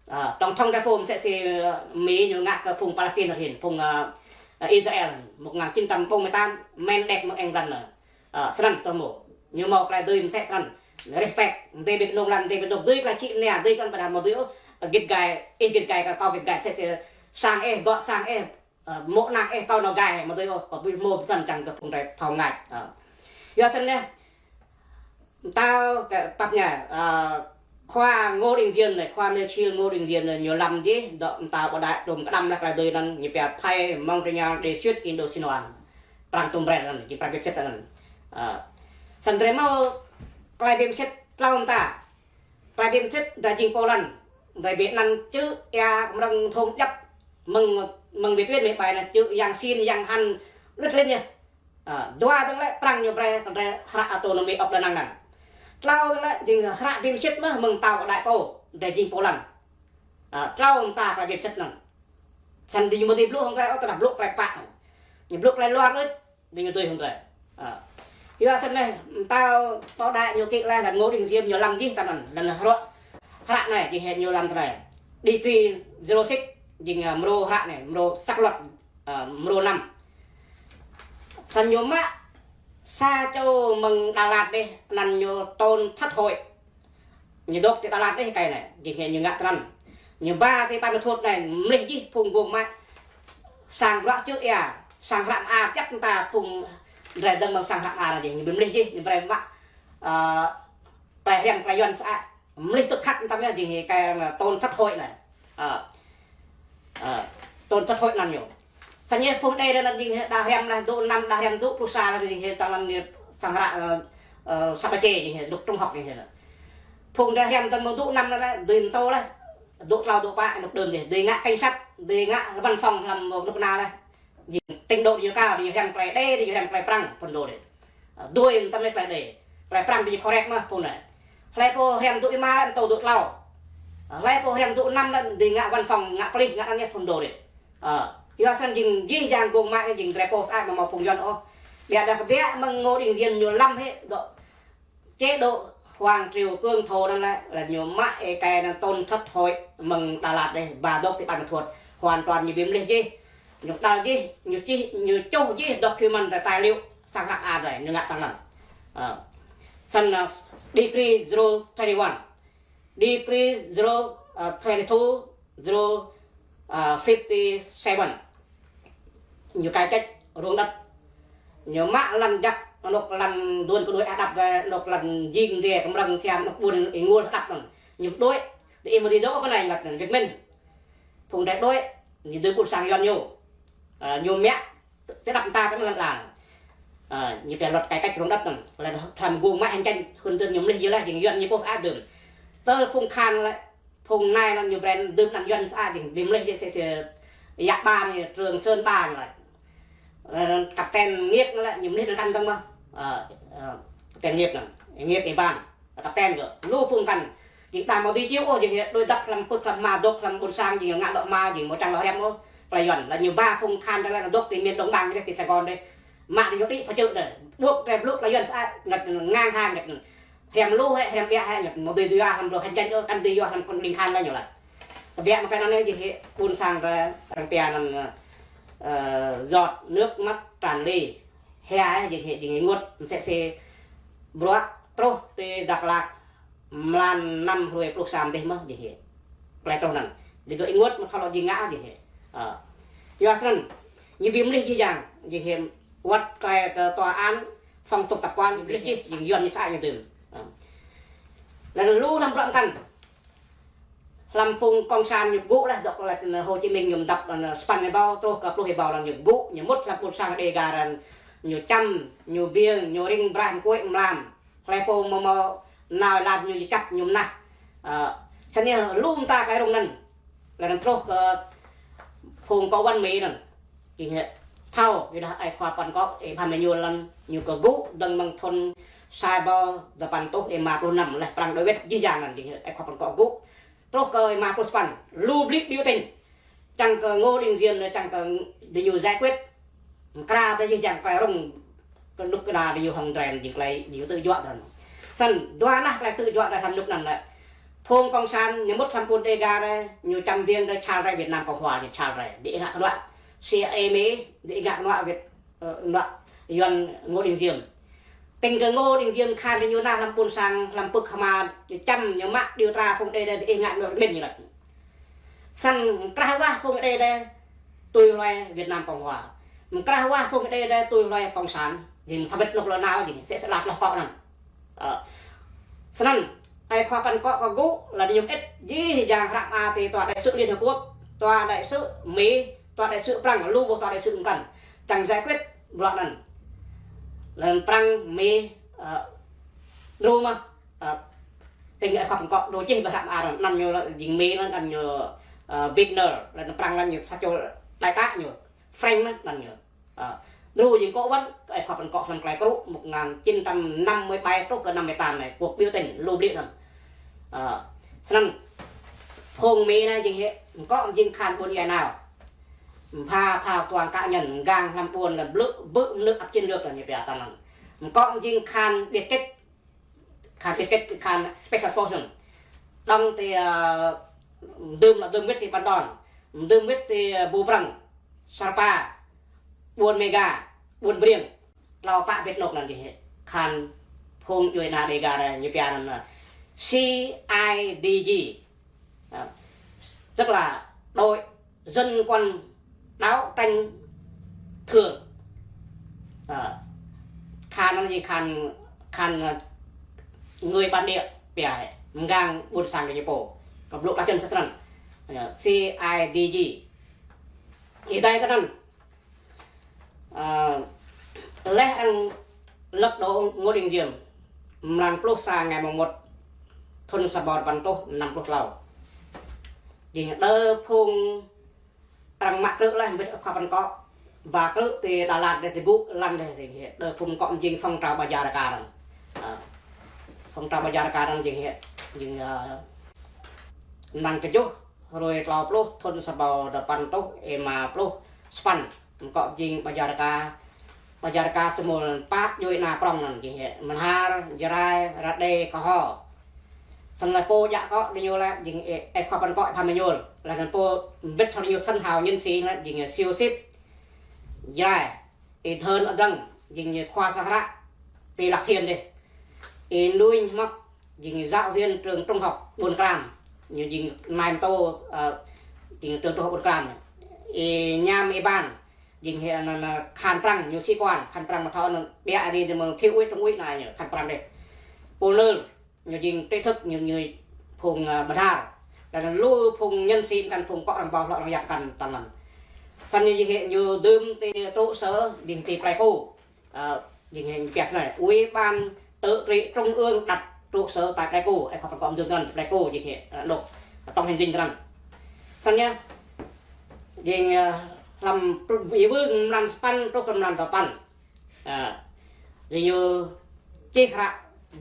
Ơ, tổng thống drei pô msĕ si, ơ, Mi ñu ngă kơ phung Palestine hin, phung, ơ, ơ, Israel, một ngàn chín trăm bốn mươi tám, Mandek mơ̆ng England anăn. Ơ, snăn si tô hmô. Ñu mâo klei dưi msĕ snăn. Respect, dê bi kơnung lăn, dê bi dôk dưi klei čhĭ mnia, dưi klei ƀiădah mâo dưi ôh, gĭt gai, ih gĭt gai kơ kâo gĭt gai, msĕ si sang ih, gŏ sang ih, ơ, mô̆ ană ih, kâo nao gai, mâo dưi ôh, kâo bi hmô snăn čiăng kơ phung drei thâo mngač. Ơ. Yua snăn yơh, Mtao kơ pap ñai, ơ, khua Ngô Đình Diệm anei, khua Melchil Ngô Đình Diệm anei, ñu lăm jih, dŏ mtao Bảo Đại tŭm kơđăm leh klei dưi anăn, ñu pia phai mơ̆ng rơñal đê suyết Indochinoan. Prăng tŭm brei anăn, jing prăng bi msĭt anăn. Ơ, snăn drei mâo klei bi msĭt tlâo mta. Klei bi msĭt drei jing pô lăn, drei bi anăn čư̆ ia mrơ̆ng thông djăp, mơ̆ng, mơ̆ng bi tuyên mơ̆ng ƀai anăn čư̆ yang sin, yang han, lŭt lin yơh. Ơ, dua dơ̆ng lĕ prăng ñu brei kơ drei hră autonomy of Đà Nẵng anăn. Tlâo dơ̆ng lĕ jing hră bi msĭt mơh mơ̆ng mtao Bảo Đại pô, drei jing pô lăn. Ơ, tlâo mta klei bi msĭt anăn. Snăn diñu amâo dưi blŭ hŏng drei ôh, tơdah blŭ klei kpă. Ñu blŭ klei luar lĕ, diñu tui hŏng drei. Ơ. Yua snăn leh, mtao Bảo Đại ñu kĭ leh, leh Ngô Đình Diệm ñu lăm jih tơ anăn, leh hră, hră anei, jing hĕ ñu lăm tơ anei. Decree zero six, jing, ơ, mrô hră anei, mrô sắc luật, ơ, mrô năm. Snăn ñu mă sa čô mơ̆ng Đà Lạt dih, anăn ñu Tôn Thất Hội. Ñu dôk ti Đà Lạt dih êkei anei, jing hĕ ñu ngă tơ anăn. Ñu ba ti Ban Mê Thuột anei, mlih jih phung gông mă sang bruă čư̆ ia, sang hră mơar, djăp mta phung drei dơ̆ng mơ̆ng sang hră mơar anei jih, ñu bi mlih jih, ñu brei mă, ơ, klei hriăm klei Yuăn sơăi. Mlih tức khắc mtam yơh, jing hĕ êkei, ơ, Tôn Thất Hội anei. Ơ. Ơ, Tôn Thất Hội anăn ñu. Snăn yơh phung đe anăn jing hĕ đa hriăm leh dŭ năm, đa hriăm dŭ pluh sa leh jing hĕ tơ anăn ñu sang hră, ơ, ơ, săp ƀa čê jing hĕ, dôk trung học jing hĕ. Phung đa hriăm tơ mơ̆ng dŭ năm leh, dưi mtô leh. dŏ tlâo dŏ pă, anŭk đưm dih, dih ngă cảnh sát, dih ngă văn phòng hlăm anŭk nao lĕ. Jing trình độ ñu cao, ñu hriăm tơlơi đe, ñu hriăm tơlơi prăng, phun dô dih. Ơ, dui mơtam lĕ tơlơi đe. Tơlơi prăng dih correct mơ̆n, phun anai. Hlơi pô hriăm dŏ êma lĕ, mtô dŏ tlâo. Hlơi pô hriăm dŏ năm lĕ, dih ngă văn phòng, ngă police, ngă anŭn yơh, phun dô dih. Ơ, yua snăn jing jih jang gông mă anai jing drei pô sơăi, amâo mâo phung Yuăn ôh. Biă dah kơ biă mơ̆ng Ngô Đình Diệm ñu lăm hĕ, dŏ chế độ Hoàng Triều Cương Thổ anŭn lĕ, lĕ ñu mă êkei anŭn tốn thất hội mơ̆ng Đà Lạt dih, ba dŏ ti Ban Kỹ Thuật, hoàn toàn ñu bi mlih jih. Ñu đăl jih, ñu čih, ñu čuh jih document, tài liệu, sang hră a dih, ñu ngă tăng lăng. Ơ. Snăn, ơ, Decree zero twenty-one. Decree zero, ơ, twenty-two, zero, ơ, fifty-seven. Ñu cải cách ruộng đất. Ñu mă lăn jăk, anŭk lăn duôn kơnuih ăt đăp dih, anŭk lăn jing dih, kơmrơ̆ng siam, anŭk ƀuôn ênguôl đăp anŭn. Ñu đuĕ, dih ih mơ̆ dih dŏ kơ anai ngă anŭn, Việt Minh. Phung drei đuĕ, ñu dưi ƀuôn sang Yuăn ñu. Ơ, ñu mă, tơ-, tơdăp mơta kơ lăn ala. Ơ, ñu pia luật cải cách ruộng đất anŭn. Lĕ thăm gông mă hành chánh, hŭn dưn ñu mlih jih leh, jing Yuăn ñu pô sơăi dưn. Tơl phung Khan lĕ, phung anai anŭn ñu brand dưm anăn Yuăn sơăi jing, bi mlih jih sĕ sĕ Yă Ba ñu, Trường Sơn Ba ñu lĕ. Ơ, captain Ngiêk anŭn lĕ, ñu mlih anăn kăn dơ̆ng mơ̆n. Ơ, ơ, captain Ngiêk anŭn, Ngiêk Y Ban. Captain kơ, lu phung kăn. Jing đa mâo dui čiu ôh, jing hĕ đuĕ dăp hlăm pưk hlăm hma, dŏ hlăm ƀuôn sang, jing ngă dŏ hma, jing mâo čang lŏ hriăm ôh. Tơlơi Yuăn, lĕ ñu ba phung Khan tơlơi anŭn dŏ ti miền Đông Bằng, ti Sài Gòn dih. Mă ñu đĭ pơčơ̆ dih. Ƀuh drei blŭ tơlơi Yuăn sơăi, ngă ngang hăng, ngă hriăm lu hĕ, hriăm biă hĕ, ngă mâo dui dui yua hlăm lu hành chánh ôh, kăn dui yua hlăm kon ling Khan lĕ ñu lĕ. Kơ biă mă kơ anŭn anai jing hĕ ƀuôn sang drei, arăng pia anŭn, ơ, giọt nước mắt tràn ly. Hia, jing hĕ, jing hĕ ênguôt, msĕ si bruă truh ti Dak Lak, mlan năm hrơi pluh sa dih mơ̆n, jing hĕ. Tơlơi truh anŭn. Digơ̆ ênguôt mơ̆ thâo lŏ jing ngă, jing hĕ. Ơ. Yua snăn, ñu bi mlih jih jang, jing hĕ, wăt tơlơi kơ tòa án, phong tục tập quán, ñu bi mlih jih, jing Yuăn ñu sơăi ñu dưm. Ơ. Lĕ lu hlăm bruă mkăn. Hlăm phung cộng sản ñu gŭ leh, dŏ leh Hồ Chí Minh ñu mdăp, anŭn, sapăn êbâo, truh kơ pluh êbâo, anŭn ñu gŭ, ñu mŭt hlăm ƀuôn sang Đêga anŭn, ñu čăm, ñu biêng, ñu ring braih mkuih mlam. Hlơi pô mâo mâo nao lăn ñu čăp ñu mnah. Ơ, snăn lu mta tơlơi rŭng anŭn. Leh anŭn truh kơ phung cộng sản Mi anŭn. Jing hĕ thâo, ƀiădah ai khua păn kŏ, ih Bham Êñuôl anŭn, ñu kơ gŭ, dơ̆ng mơ̆ng thŭn sa êbâo dua păn êtuh êma pluh năm, leh prăng đuĕ wĕt jih jang anŭn, jing hĕ ai khua păn kŏ gŭ. Truh kơ êma pluh sapăn, lu blĭ biểu tình. Čang kơ Ngô Đình Diệm anai, čang kơ diñu giải quyết. Mkra brơi jih jang tơlơi rŭng kơnuk kơna diñu hŏng drei, jing tơlơi diñu tơjuă drei. Snăn, dua nah tơlơi tơjuă drei hlăm anŭn anŭn lĕ. Phung cộng sản ñu mŭt hlăm ƀuôn Đêga drei, ñu čăm biêng drei, čal drei Việt Nam Cộng Hòa, ñu čal drei. Dih ngă kơnuă C I A Mi, dih ngă kơnuă Việt, ơ, kơnuă Yuăn Ngô Đình Diệm. Tĭng kơ Ngô Đình Diệm Khan diñu nao hlăm ƀuôn sang, hlăm pưk hma, ñu čăm, ñu mă điều tra phung Đê, Đê, dih ngă kơnuă ƀĭn ñu lĕ. Snăn mkrah wah phung Đê, Đê tui hluai Việt Nam Cộng Hòa. Mkrah wah phung Đê, Đê tui hluai cộng sản. Jing thâo bĭt anŭn lŏ nao jing, sĕ sĕ lăp lŏ kŏ anŭn. Ơ. Snăn, ai khua păn kŏ kơ gŭ, leh anŭn ñu ĭt jih jang hră mơar ti tòa đại sứ Liên Hợp Quốc, tòa đại sứ Mi, tòa đại sứ Prăng, lu ƀuh tòa đại sứ mkăn. Čang giải quyết bruă anŭn. Leh anŭn Prăng, Mi, ơ, đru mơ̆n, ơ, tĭng ai khua păn kŏ đru čih ƀơi hră mơar, anăn ñu lĕ jing Mi anŭn, anăn ñu, ơ, Wagner, leh anŭn Prăng anăn ñu sa čô đại tá ñu, Frank mơ̆n, anăn ñu. Ơ, đru jing kơ wăn, ai khua păn kŏ hlăm tơlơi krŭ, một ngàn chín trăm năm mươi bảy truh kơ năm mươi tám anai, cuộc biểu tình, lu blĭ anŭn. Ơ, snăn, phung Mi anai jing hĕ, kŏ jing Khan ƀuôn djuai ania. Pha, pha tuang cá nhân, gang hlăm ƀuôn lĕ blư̆, ƀư̆ mnư̆ ăp chiến lược lĕ ñu pia tăn anŭn. Kŏ jing Khan biệt kích, Khan biệt kích, Khan special force anŭn. Đŏng ti, ơ, dưm lŏ dưm wĭt ti Pan Đon, dưm wĭt ti, ơ, Bu Prăng, Sarpa, ƀuôn Mega, ƀuôn Briêng. Tlâo pă ƀĕt anŏ anŭn jing hĕ. Khan phung djuai ania Đêga anai ñu pia anŭn, ơ, C I D G. Ơ, tức là đội dân quân đấu tranh thường. Ơ, Khan anŭn jing Khan, Khan, ơ, người bản địa pia hĕ, mgang ƀuôn sang kơ ñu pô. Kơ blŭ lăk čăn sơsrăn. Ơ, C I D G. Ih dai kơ anŭn. Ơ, leh anŭn lật đổ Ngô Đình Diệm, mlan pluh sa ngày mùng một thŭn sa êbâo dua păn êtuh năm pluh tlâo. Jing đơ phung arăng mă krư̆ laih, ƀiă khua păn kŏ. Ba krư̆ ti Đà Lạt dih, ti ƀŭk lăn dih, jing hĕ đơ phung kŏ mjing phong trào Bajaraka anŭn. Ơ, phong trào Bajaraka anŭn jing hĕ, jing, ơ, mlan kơjuh, hrơi klâo pluh, thŭn sa rơbâo dua păn rơtuh êma pluh sapăn. Kŏ mjing Bajaraka, Bajaraka tơmul pă djuai ana prŏng anŭn jing hĕ Mơnhar, Jrai, Rađê, Kơho. Samơ̆ pô djă kŏ diñu lĕ jing hĕ, ơ, khua păn kŏ Êpham Êñuôl. Laih anŭn pô ƀiă thâo diñu săn hao nhân sĩ lĕ jing hĕ Siu Sip, Jrai, ơ, Thơn Adrăng, jing hĕ khua sang hră ti Lạc Thiên dih. Ơ, Nuih Hmŏk, jing giáo viên trường trung học Ƀuôn Kram. Ñu jing nai mtô, ơ, jing trường trung học Ƀuôn Kram. Ơ, Nham Êban, jing hĕ anŭn, anŭn, khăn prăng, ñu sĩ quan, khăn prăng mă thâo anŭn, ƀiă dih, dih mơ̆ng thiếu úy, trung úy anai ñu, khăn prăng dih. Pô Nơr, ñu jing trí thức, ñu, ñu phung, ơ, Bơdar. Laih anŭn lu phung nhân sĩ kăn, phung kŏ arăng ƀâo hlŏ arăng yap kăn tơnăn. Samơ̆ ñu jing hĕ ñu dưm ti trụ sở, jing ti Pleiku. Ơ, jing hĕ ñu piăk anai, Ủy ban Tự trị Trung ương đặt trụ sở tại Pleiku, ơ, khua păn kŏ dưm tơnăn Pleiku, jing hĕ, ơ, đôč, tổng hành dinh tơnăn. Samơ̆ ñu, jing, ơ, hlăm pr-, ƀơi wưng mlan sapăn truh kơ mlan dua păn. Ơ, jing ñu čih hră,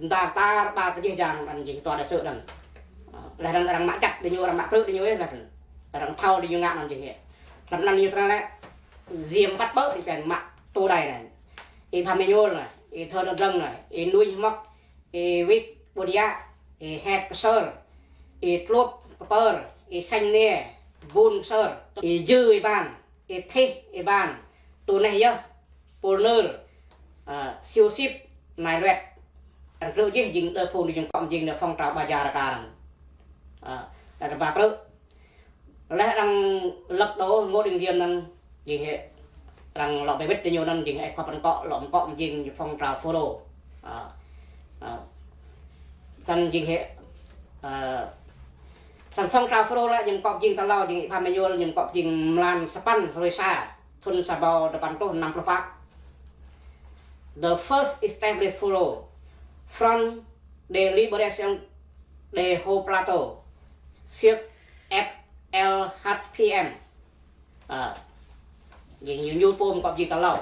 dơ̆ng tar ƀar kơ jih jang, anŭn jing tòa đại sứ anŭn. Ơ, laih anŭn arăng mă čăt diñu, arăng mă krư̆ diñu, ơ, laih anŭn arăng thâo diñu ngă anŭn jing hĕ. Hlăm anŭn ñu tơlơi lĕ, Diêm bắt bớ, ti pĕng mă tŭ đai anai. Êpham Êñuôl anai, ơ, Thơn Adrăng anai, ơ, Nuih Hmŏk, ơ, Wik Ƀuôn Yă, ơ, Hek Ksơr, ơ, Tluôp Kpơr, ơ, Sanh Nê, Bun Ksơr, ơ, Jư Êban, ơ, Thih Êban, Tŭ Neh Yơh, Pô Nơr, ơ, Siu Sip, Nai Luet. Arăng krư̆ jih jing đơ phung dih jing kŏ mjing đơ phong trào Bajaraka anŭn. Ơ, đơ ba krư̆. Laih arăng lăp đô Ngô Đình Diệm anŭn, jing hĕ arăng lŏ bê wĭt diñu anŭn jing hĕ khua păn kŏ lŏ kŏ mjing phong trào FULRO. Ơ, ơ, tơnăn jing hĕ, ơ, tơnăn phong trào FULRO lĕ ñu kŏ mjing tơlâo jing Êpham Êñuôl ñu kŏ mjing mlan sapăn hrơi sa, thŭn sa rơbâo dua păn rơtuh năm pluh pă. The first established FULRO, Front de Libération des Hauts Plateaux, cirque F L H P M. Ơ, jing ñu, ñu pô kŏ mjing tơlâo.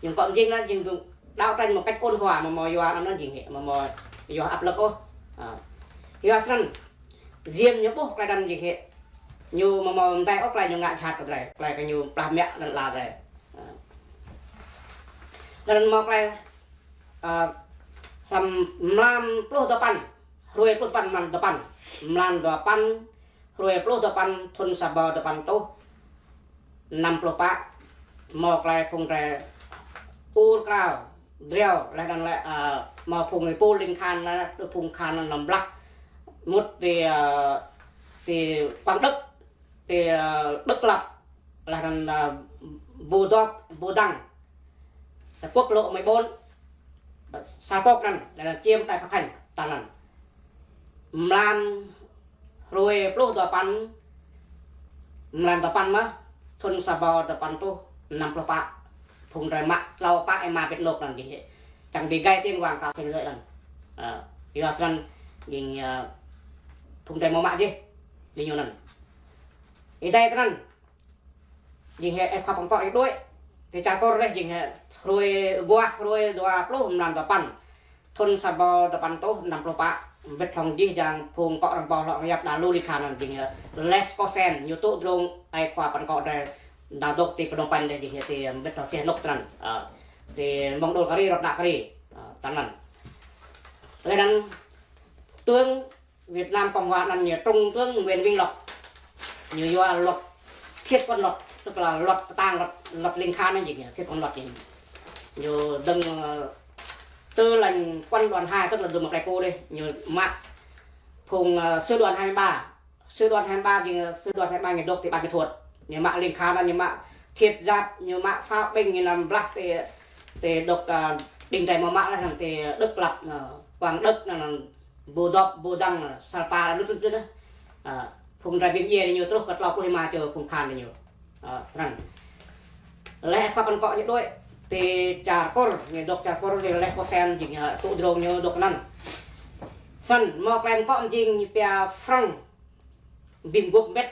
Ñu kŏ mjing anŭn jing đao tranh một cách ôn hòa, mơ̆ mơ̆ yua anŭn jing hĕ, mơ̆ mơ̆ yua áp lực ôh. Ơ, yua snăn, Diêm ñu ƀuh tơlơi anŭn jing hĕ. Ñu mơ̆ mơ̆ mơtai ôh tơlơi ñu ngă jhat kơ tơlơi, tơlơi kơ ñu plah mă lăn ala tơlơi. Ơ. Laih anŭn mơ̆ tơlơi, ơ, hlăm mlan pluh dua păn, hrơi pluh dua păn, mlan dua păn, mlan dua păn, hrơi pluh dua păn, thŭn sa rơbâo dua păn rơtuh năm pluh pă, mơ̆ tơlơi phung tơlơi ur krao driâo, laih anŭn lĕ, ơ, mơ̆ phung ơi pô ling khan lĕ, phung khan anŭn blah mŭt ti, ơ, ti Quảng Đức, ti, ơ, Đức Lập, laih anŭn, ơ, Bù Đốp, Bù Đăng, quốc lộ mười bốn, sa pŏk anŭn, laih anŭn čiêm tai Phak Khanh, tơnăn. Mlan hrơi pluh dua păn, mlan dua păn mơ̆, thŭn sa rơbâo dua păn rơtuh năm pluh pă, phung tơlơi mă tlâo pă êma pĕt anôk anŭn jing hĕ. Čang bi gai tiếng vang cả thế giới anŭn. Ơ, yua snăn jing, ơ, phung tơlơi mơ̆ mă jih, diñu anŭn. Ih dai tơnăn, jing hĕ ơ khua păn kŏ ih đuaĭ. Ti čar Kur lĕ jing hĕ hrơi, guah hrơi dua pluh mlan dua păn, thŭn sa rơbâo dua păn rơtuh năm pluh pă. Ƀiă hăng jih jang phung kŏ arăng ƀâo hlŏ arăng yap đa lu ling khan anŭn jing hĕ Lêko Sen, ñu tŭ drông ơ khua păn kŏ dih, đa dŏ ti Phnom Penh dih jing hĕ ti ƀiă hăng Sihanouk tơnăn. Ơ, ti mơ̆ng đôl kơri, rŏt đă kơri. Ơ, tơnăn. Laih anŭn tướng Việt Nam Cộng Hòa anŭn ñu Trung tướng Nguyễn Vĩnh Lộc. Ñu yua luật, thiết quân luật, tức là luật tang, luật, luật ling khan anŭn jing, thiết quân luật jing. Ñu dơ̆ng, ơ, tư lệnh quân đoàn hai, tức là dơ̆ng mơ̆ Pleiku dih. Ñu mă phung, ơ, sư đoàn hai mươi ba. Sư đoàn hai mươi ba jing, ơ, sư đoàn hai mươi ba ñu dŏ ti Bản Mỹ Thuột. Ñu mă ling khan anŭn, ñu mă thiết giáp, ñu mă pháo binh, ñu năm blah ti, ti dŏ, ơ, đing tơlơi mơ̆ mă lĕ hăng ti Đức Lập, ơ, Quảng Đức anŭn, Bù Đốp, Bù Đăng, Sa Pa, lu lu lu. Ơ, phung tơlơi bi mdjiê diñu truh kơ tlâo pluh êma čô phung khan diñu. Ơ, tơnăn. Laih khua păn kŏ ñu đuaĭ, ti čar Kur, ñu dŏ čar Kur, ñu Lêko Sen jing, ơ, tŭ drông ñu dŏ anŭn. Snăn, mơ̆ tơlơi kŏ jing ñu pia Frank Bim Gup Mbet,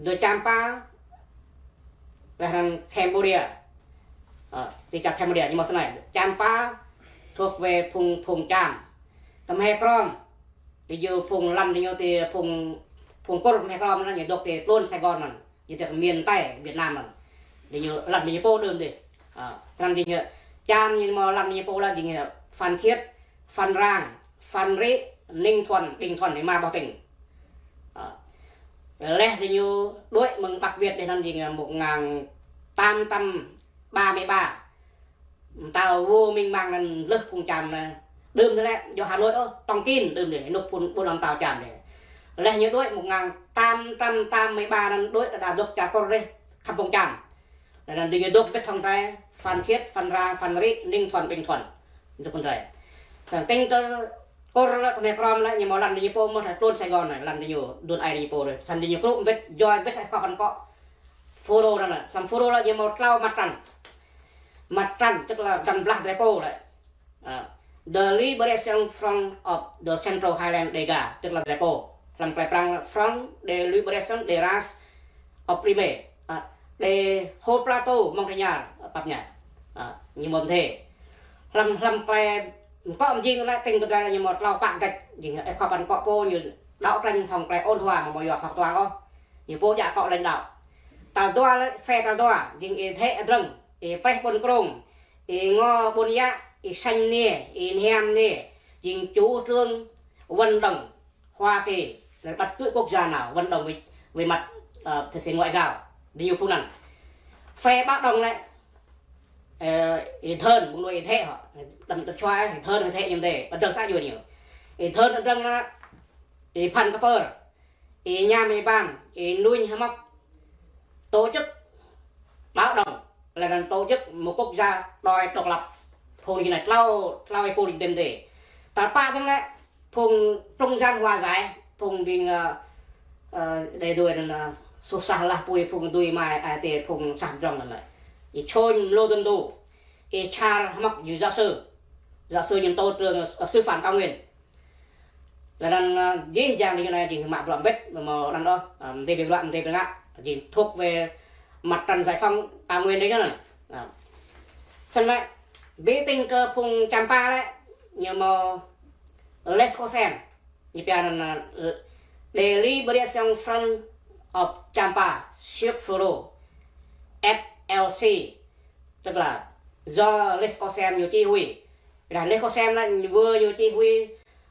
The Champa, laih anŭn Cambodia. Ơ, ti čar Cambodia, ñu mơ̆ snei. Champa thuộc về phung, phung Cham. Khmer Krom, ti ñu phung lăn ti ñu ti phung, phung Kur Khmer Krom anŭn ñu dŏ ti tlôn Sài Gòn anŭn. Ñu dŏ miền Tây Việt Nam anŭn. Ti ñu lăn ti ñu pô đưm dih. Ơ, snăn ti ñu Cham ñu mơ̆ lăn ti ñu pô lĕ ti ñu Phan Thiết, Phan Rang, Phan Rị, Ninh Thuận, Bình Thuận, ñu mă boh tỉnh. Ơ, laih ti ñu đuaĭ mơ̆ng Bắc Việt dih anŭn ti ñu một ngàn tám trăm ba mươi ba. Mơtao Vua Minh Mạng anŭn lơh phung Cham anŭn. Đưm dih lĕ, yua Hà Nội ôh, Tông Kin đưm dih, nŭk phun ƀôn mơtao Cham dih. Laih ñu đuaĭ một ngàn tám trăm tám mươi ba anŭn đuaĭ đa dŏ čar Kur dih, khăm phung Cham. Laih anŭn ti ñu dŏ ƀĭt hŏng trai, Phan Thiết, Phan Rang, Phan Rị, Ninh Thuận, Bình Thuận. Dŏ phun trai. Snăn tĭng kơ Kur lĕ, Khmer Krom lĕ, ñu mơ̆ lăn ti ñu pô mơ̆, tlôn Sài Gòn anŭn, lăn ti ñu, đưm ai ti ñu pô dih. Snăn ti ñu krŭ ƀĭt, djai ƀĭt, ai khua păn kŏ. Phurô anŭn lĕ, snăn Phurô lĕ ñu mơ̆ tlâo mặt trận. Mặt trận tức là dăm blah drapeau lĕ. Ơ, The Liberation Front of the Central Highland Dega, tức là drapeau. Hlăm klei Prăng Front de Liberation des Races Opprimées. Ơ, de Haut Plateau, Montagnard, pap ñai. Ơ, ñu mơ̆ mơdê. Hlăm, hlăm klei kŏ mjing lĕ tĭng kơ drei lĕ ñu mơ̆ tlâo pă drăč. Jing, ơ, khua păn kŏ pô ñu đấu tranh hŏng klei ôn hòa mơ̆ mơ̆ yua phŏk tuang ôh. Ñu pô djă kŏ lãnh đạo. Tal dua lĕ, phe tal dua, jing Y Dhĕ Drơ̆ng, Y Preh Ƀôn Krông, Y Ngo Ƀôn Yă, Y Sanh Niê, Y Nhiam Niê, jing chủ trương vận động Hoa Kỳ, là bất cứ quốc gia nào vận động về, về mặt, ờ, thực sự ngoại giao, đi như phun ăn. Phe Báo Đồng lĕ, ờ, Y Dhơn, ƀung đuaĭ Y Dhĕ hŏ, đăm, đăm čuai, Y Dhơn, Y Dhĕ ñu mơdê, ƀă dơ̆ng sa jua ñu. Y Dhơn, Y Drơ̆ng lĕ, Y Phan Kpơr, Y Nhiam Y Ban, Y Nuñ Hmŏk, tổ chức Báo Đồng, là tổ chức một quốc gia đòi độc lập. Phung ñu anai tlâo, tlâo phung ñu đơ̆m đê. Tal pă dơ̆ng lĕ, phung trung gian hòa giải, phung ƀing, ơ, ơ, đe đuaĭ anŭn, ơ, susah lah pui phung đuaĭ mai, ai tiê phung sah drŏng anŭn lĕ. Y Chôn Lô Dun Du, Y Char Hmŏk, ñu giáo sư. Giáo sư ñu tổ trưởng, ơ, sư phạm Cao Nguyên. Laih anŭn, ơ, jih jang ti ñu anai jing mă bruă mbĭt, mơ̆ anŭn ôh, ơ, mơdê ƀing bruă, mơdê ƀing ngă, jing thuộc về mặt trận giải phóng Cao Nguyên dih anŭn. Ơ. Snăn lĕ, ƀĭ tĭng kơ phung Champa lĕ, ñu mơ̆ Les Kosen, ñu pia anŭn, ơ, The Liberation Front of Champa, Siuk Phurô, F L C, tức là do Les Kosen ñu chỉ huy. Dah Les Kosen lĕ, ñu wơr ñu chỉ huy,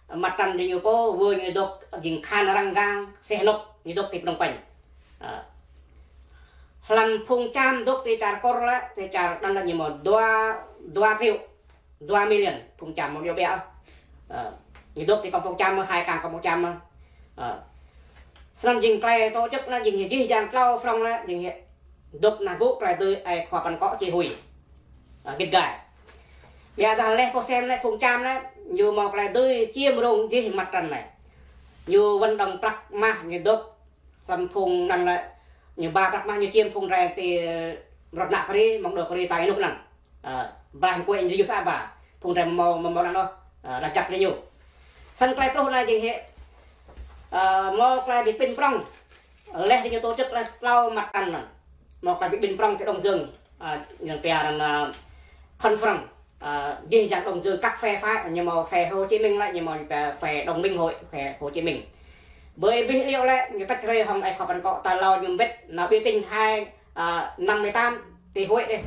mặt trận ti ñu pô, wơr ñu dŏ jing khan arăng gang, seh nŭk, ñu dŏ ti Phnom Penh. Ơ. Hlăm phung Cham dŏ ti čar Kur lĕ, ti čar anŭn lĕ ñu mơ̆ dua, dua triệu, dua million, phung Cham mơ̆ yua ƀiă. Ơ. Ñu dŏ ti kông phung Cham mơ̆, hai kang kông phung Cham mơ̆. Ơ. Snăn jing klei tổ chức anŭn jing jih jang tlâo front lĕ, jing dŏ anăn gŭ klei dưi ai khua păn kŏ chỉ huy. Ơ, gĭt gai. Ƀiădah Les Kosen lĕ phung Cham lĕ, ñu mâo klei dưi čiêm rông jih mặt trận anai. Ñu vận động prăk mah, ñu dŏ hlăm phung anŭn lĕ, ñu ba prăk mah, ñu čiêm phung drei ti Rơnă Kri, Mông Đô Kri, ta ênuk anŭn. Ơ, Brah Mkuê ñu yua sa ba, phung drei mâo, mâo, mâo anŭn ôh, ơ, lač jăk ti ñu. Snăn klei truh anai jing hĕ, ơ, mâo klei bi pĭn prŏng. Laih ti ñu tổ chức laih tlâo mặt trận anŭn. Mâo klei bi pĭn prŏng ti Đông Dương, ơ, ñu pia anŭn, ơ, conference, ơ, jih jang Đông Dương các phe phái, ñu mâo phe Hồ Chí Minh lĕ, ñu mâo phe, phe Đồng Minh Hội, phe Hồ Chí Minh. Ƀơi abih liu lĕ, ñu tĕč hrơi hŏng ai khua păn kŏ ta hlâo ñu mbĭt, nao biểu tình hai, ơ, năm mươi tám ti Huế dih.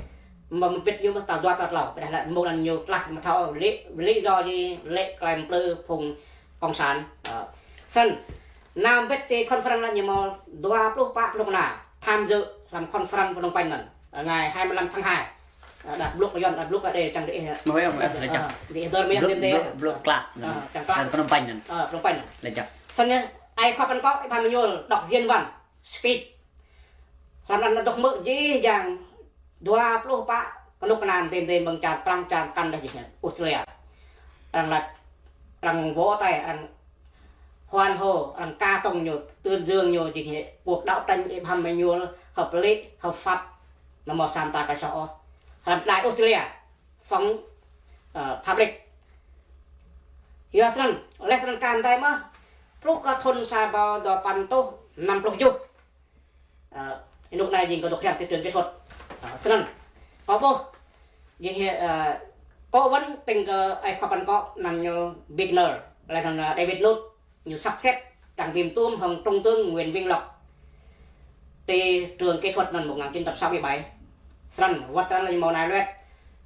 Mơ̆ mbĭt ñu mơ̆ tal dua tal tlâo, ƀiădah lĕ mơ̆ng anŭn ñu tlah mơ̆ thâo lý, lý do jing lĕ klei mplư phung cộng sản. Ơ. Snăn, nao mbĭt ti conference lĕ ñu mâo dua pluh pă kơnuk kơna tham dự hlăm conference Phnom Penh anŭn. Ơ, ngày hai mươi lăm tháng hai. Ơ, đah blŭk kơ Yuăn, đah blŭk kơ đe čang đe, ơ, mơ̆, mơ̆, ơ, lĕ čang. Đe dơr mơ̆ blŭk, đe, blŭk, ơ, blŭk klă. Ơ, čang klă. Phnom Penh anŭn. Ơ, Phnom Penh anŭn. Lĕ čang. Snăn, ai khua păn kŏ Y Bham Êmanuel đọc diễn văn, speech. Hlăm anŭn dŏ hmư̆ jih jang dua pluh pă kơnuk kơna mơdê mơdê mơ̆ng čar Prăng, čar Kăn dah jih Australia. Arăng lač, arăng vỗ tay, arăng hoan hô, arăng ca tụng ñu, tuyên dương ñu jing hĕ cuộc đấu tranh Y Bham Êmanuel hợp lý, hợp pháp, ñu mâo sa mta kơ soh ôh. Hlăm đài Australia, phóng, ơ, public. Yua snăn, laih snăn kăn dai mơ̆, truh kơ thŭn sa rơbâo dua păn êtuh năm pluh kjuh. Ơ, anŭn anai jing kơ dŏ hriăm ti trường kỹ thuật. Ơ, snăn. Kâo ƀuh, jing hĭ, ơ, kâo wăn tĭng kơ ai khua păn kŏ anăn ñu Wagner, laih anăn, ơ, David Nutt, ñu sắp xếp tăng bim tôm hăng Trung tướng Nguyễn Vĩnh Lộc ti trường kỹ thuật anăn một ngàn chín trăm sáu mươi bảy. Snăn, wăt tơnăn ñu mâo nai luet.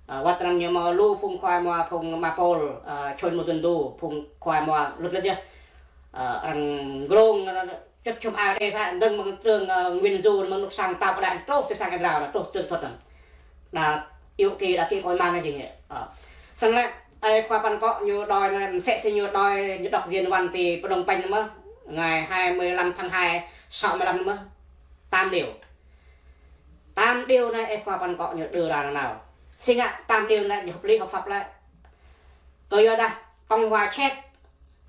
Ơ, wăt tơnăn ñu mâo lu phung khua mua, phung Mapol, ơ, Choi Moo Dun Du, phung khua mua lŭt lŭt yơh. Ơ, arăng grông, ơ, čŭt čum ao đê sa, dơ̆ng mơ̆ng trường, ơ, Nguyễn Du, mơ̆ng anôk sang tap đa, truh ti sang kơdrao, truh trường kỹ thuật anăn. Đa iu ki, đa ki kôi man jing hĭ. Ơ. Snăn lĕ, ai khua păn kŏ ñu đòi, msĕ si ñu đòi, ñu đŏk diễn văn ti Phnom Penh mơ̆, ngày hai mươi lăm tháng hai, sáu mươi lăm mơ̆. Tám điều. Tám điều anai ai khua păn kŏ ñu đưa ra nanao. Si ngă tám điều anai ñu hợp lý hợp pháp lĕ. Kơ yua dah Cộng hòa Czech,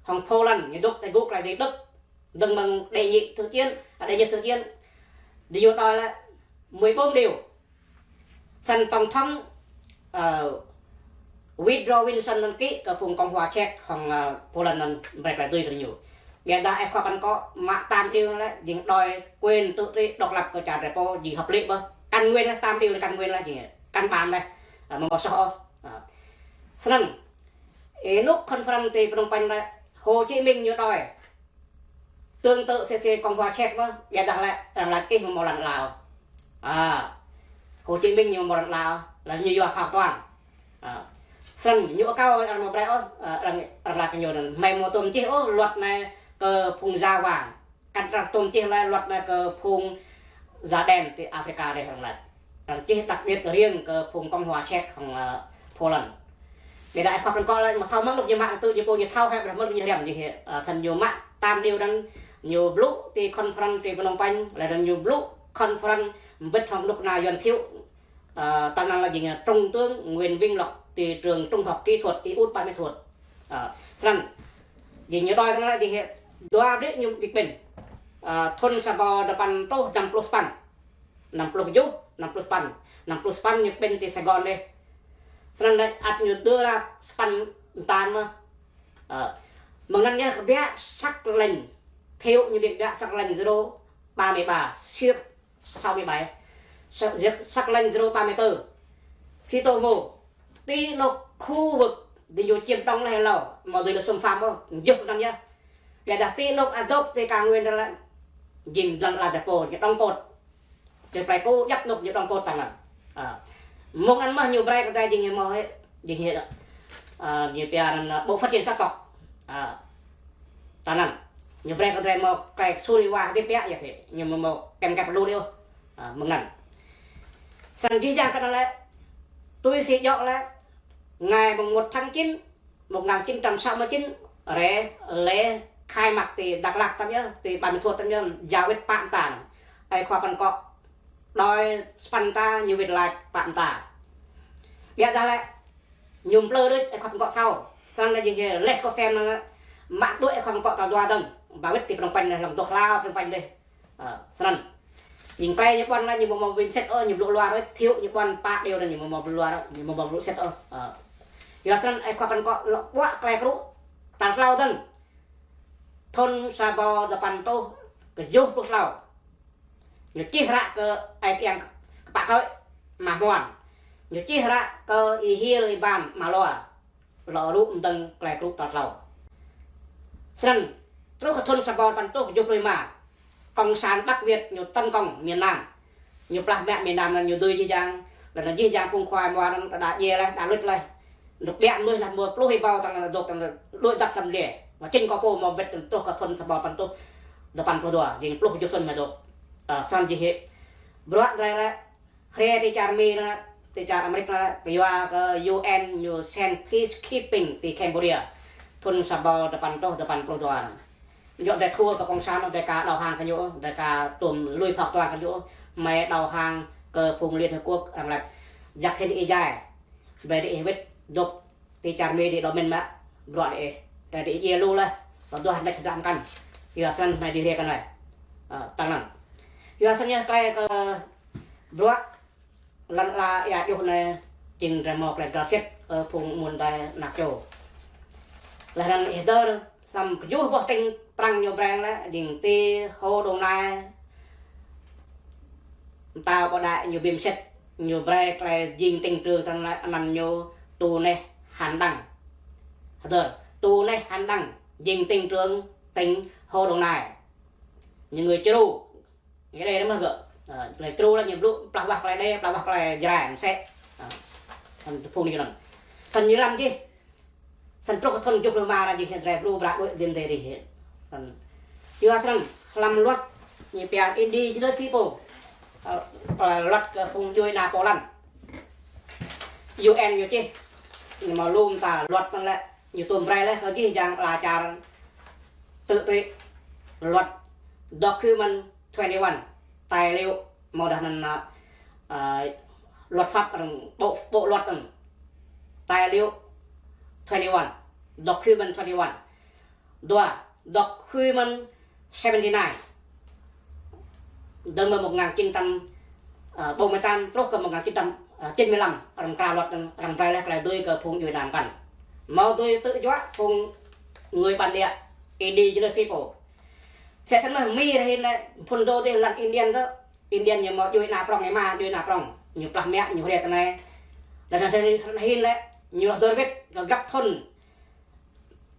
hŏng Poland, ñu dŏ ti gŭ klei ti Đức, dơ̆ng mơ̆ng Đại Nhị Thế Chiến, à, Đại Nhị Thế Chiến, đi vô đòi lĕ mười bốn điều. Snăn tổng thống, ơ, Woodrow Wilson anăn ký kơ phung Cộng hòa Czech hŏng, ơ, Poland anăn brei klei dưi kơ ñu. Ƀiădah ai khua păn kŏ mă tám điều anăn lĕ, jing đòi quyền tự trị độc lập kơ čar drei pô, jing hợp lý ƀơh. Căn nguyên lĕ, tám điều anăn căn nguyên lĕ, jing căn bản lĕ, ơ, amâo mâo soh ôh. Ơ. Snăn, anôk conference ti Phnom Penh lĕ, Hồ Chí Minh ñu đòi tương tự si si Cộng hòa Czech mơ̆, ƀiădah lĕ, arăng lač ih amâo mâo lăn ala. Ơ, Hồ Chí Minh ñu amâo mâo lăn ala, lĕ ñu yua phao toàn. Ơ, snăn ñu akâo arăng amâo brei ôh, ơ, arăng, arăng lač kơ ñu anăn, hmei amâo tuôm čih ôh luật anai kơ phung da vàng. Kăn arăng tuôm čih lĕ luật anai kơ phung da đen ti Africa dih arăng lač. Arăng čih đặc biệt riêng kơ phung Cộng hòa Czech hŏng, ơ, Poland. Ƀiădah ai khua păn kŏ lĕ, amâo thâo mơ̆ng anôk ñu mă tŭ, ñu pô ñu thâo hĕ, ƀiădah mơ̆ng anôk ñu hriăm jing hĭ. Ơ, snăn ñu mă tám điều anăn, ñu blŭ ti conference ti Phnom Penh, laih anăn ñu blŭ conference mbĭt hŏng anôk anăn Yuan Thiệu, ơ, tal anăn lĕ jing, ơ, Trung tướng Nguyễn Vĩnh Lộc ti trường Trung học kỹ thuật Y Út Ban Mỹ Thuột. Ơ, snăn, jing ñu đòi snăn lĕ jing hĭ, dua blư̆ ñu bi kƀĭn. Ơ, thŭn sa rơbâo dua păn êtuh năm pluh sapăn. Năm pluh kjuh, năm pluh sapăn. Năm pluh sapăn ñu kƀĭn ti Sài Gòn dih. Snăn lĕ ăt ñu dua sapăn mơta mơ̆. Ơ, mơ̆ng anăn ñu kbiă sắc lệnh, Thiệu ñu bi kbiă sắc lệnh zero ba mươi ba, siết sáu mươi bảy. Sa-, diệt sắc lệnh zero ba mươi tư. Si tô mô. Ti anôk khu vực đi ñu chiếm đóng lĕ hlâo, amâo dưi lĕ xâm phạm ôh, jŭh tơnăn yơh. Ƀiădah ti anôk adôk ti cao nguyên lĕ, jing lăn ala drei pô, ñu đóng cột. Ti Pleiku djăp anôk ñu đóng cột tơnăn. Ơ. Mơ̆ng anăn mơh ñu brei kơ drei jing hĭ mơh hĭ, jing hĭ, ơ, ñu pia anăn, ơ, bộ phát triển sắc tộc. Ơ. Tơnăn. Ñu brei kơ drei mâo klei suri wa hơdip biă yơh hĭ. Ñu amâo mâo kăm kăp lu đih ôh. Ơ, mơ̆ng anăn. Snăn jih jang kơ anăn lĕ, tui si djŏ lĕ, ngày mùng một tháng chín, một ngàn chín trăm sáu mươi chín, rĕ lễ khai mạc ti Dak Lak tăm yơh, ti Ban Mê Thuôt tăm yơh, jao wĭt pă mơta. Ai khua păn kŏ đòi sapăn mơta, ñu wĭt lač pă mơta. Ƀiădah lĕ, ñu mplư đôč, ai khua păn kŏ thâo. Snăn lĕ jing hĭ lĕ kơ sem anăn, mă tui ai khua păn kŏ tal dua dơ̆ng, ba wĭt ti Phnom Penh lĕ, hlŏng dŏ hlâo Phnom Penh dih. Ơ, snăn. Jing klei ñu ƀuăn lĕ ñu amâo mâo bi msĕt ôh, ñu blŭ luar ôh, Thiệu ñu ƀuăn pă điều anăn ñu amâo mâo blŭ luar ôh, ñu amâo mâo blŭ msĕt ôh. Ơ. Yua snăn ai khua păn kŏ lŏ ƀuă klei krŭ tal tlâo dơ̆ng. Thŭn sa rơbâo dua păn êtuh kjuh pluh tlâo. Ñu čih hră kơ ai kiăng kpă kơ̆ mah muan. Ñu čih hră kơ Y Hiêl Y Ban Malua. Lŏ rŭ mdơ̆ng klei krŭ tal tlâo. Snăn, truh kơ thŭn sa rơbâo dua păn êtuh kjuh pluh êma, Cộng sản Bắc Việt ñu tấn công miền Nam. Ñu plah mă miền Nam anăn ñu dưi jih jang, leh anăn jih jang phung khua mua anăn đa djiê leh, đa luč leh. Anôk ƀiă mnuih leh mâo pluh êbâo tơl anăn dôk tơl anăn đuaĭ dăp hlăm dliê. Mă čĭng kơ pô mâo bĕt truh kơ thŭn sa rơbâo dua păn êtuh dua păn pluh dua, jing pluh kjuh thŭn mă dôk. Ơ, snăn jing hĭ. Bruă drei lĕ, hriê ti čar Mi anăn, ti čar Amêrik anăn, kyua kơ U N ñu send peacekeeping ti Cambodia. Thŭn sa rơbâo dua păn êtuh dua păn pluh dua anăn. Djŏ drei thua kơ Cộng sản, drei ka đầu hàng kơ ñu, drei ka tuôm lui phao toàn kơ ñu, hmei đầu hàng kơ phung Liên Hợp Quốc, arăng lač jăk hĭn ih djai. Brei diih wĭt dôk ti čar Mi diih dŏ mĭn mă, bruă diih. Drei diih djiê lu leh, tơduah mnêč dram mkăn. Yua snăn hmei diih hriê kơ anei. Ơ, tơnăn. Yua snăn yơh klei kơ bruă lăn ala ia djuh anei, jing drei mâo klei găl sĭt, ơ, phung amuôn adei anak čô. Leh anăn ih dơ̆ng hlăm kjuh boh tĭng prăng ñu brei lĕ, jing ti Hồ Đồng Nai, Mơta pô đa ñu bim sĭt, ñu brơi tơlơi jing tỉnh trưởng tơlơi anăn ñu Tu Neh Hăn Đăng. Hơdơr, Tu Neh Hăn Đăng, jing tỉnh trưởng tỉnh Hồ Đồng Nai. Ñu người Čru. Ñu đe mơ̆ gơ̆. Ơ, tơlơi Čru lĕ ñu blŭ plah wah tơlơi đe, plah wah tơlơi Jrai, mơsĕ. Ơ, tơlơi phung ñu anŭn. Tơlơi ñu lăm čih. Săn truh kơ thun tơjuh pluh rơma anai jing hĭ drơi bru bra đuaĭ đĭ đe rĭm hĭ. Săn. Yua săn hlăm luật ñu pia indigenous people. Ơ, ơ, luật kơ phung djuai ana pô lăn. U N ñu čih. Ñu mơ̆ lŏm ta luật mơ̆n lĕ. Ñu tŭm brơi lĕ kơ jih jang ala čar tự trị. Luật document twenty-one, tài liệu mơ̆ dah anŭn, ơ, ơ, luật pháp arăng bộ, bộ luật arăng. Tài liệu twenty-one, document twenty-one. Dua, document seventy-nine. Dơ̆ng mơ̆ một ngàn chín trăm, ơ, bốn mươi tám truh kơ một ngàn chín trăm, ơ, chín mươi lăm, arăng kra luật arăng, arăng brơi lĕ tơlơi dưi kơ phung djuai ana mơkăn. Mơ̆ dưi tơjuă phung người bản địa, indigenous people. Sĕ săn mơ̆ Mi ră hĭn lĕ, phŭn dŏ tơ lăn Indian kơ, Indian ñu mơ̆ djuai ana prŏng, ih mă djuai ana prŏng. Ñu plah mă, ñu hriê tơ anai. Lăn hĭn lĕ, ñu lŏ dơr wĭt, lŏ grăp thun.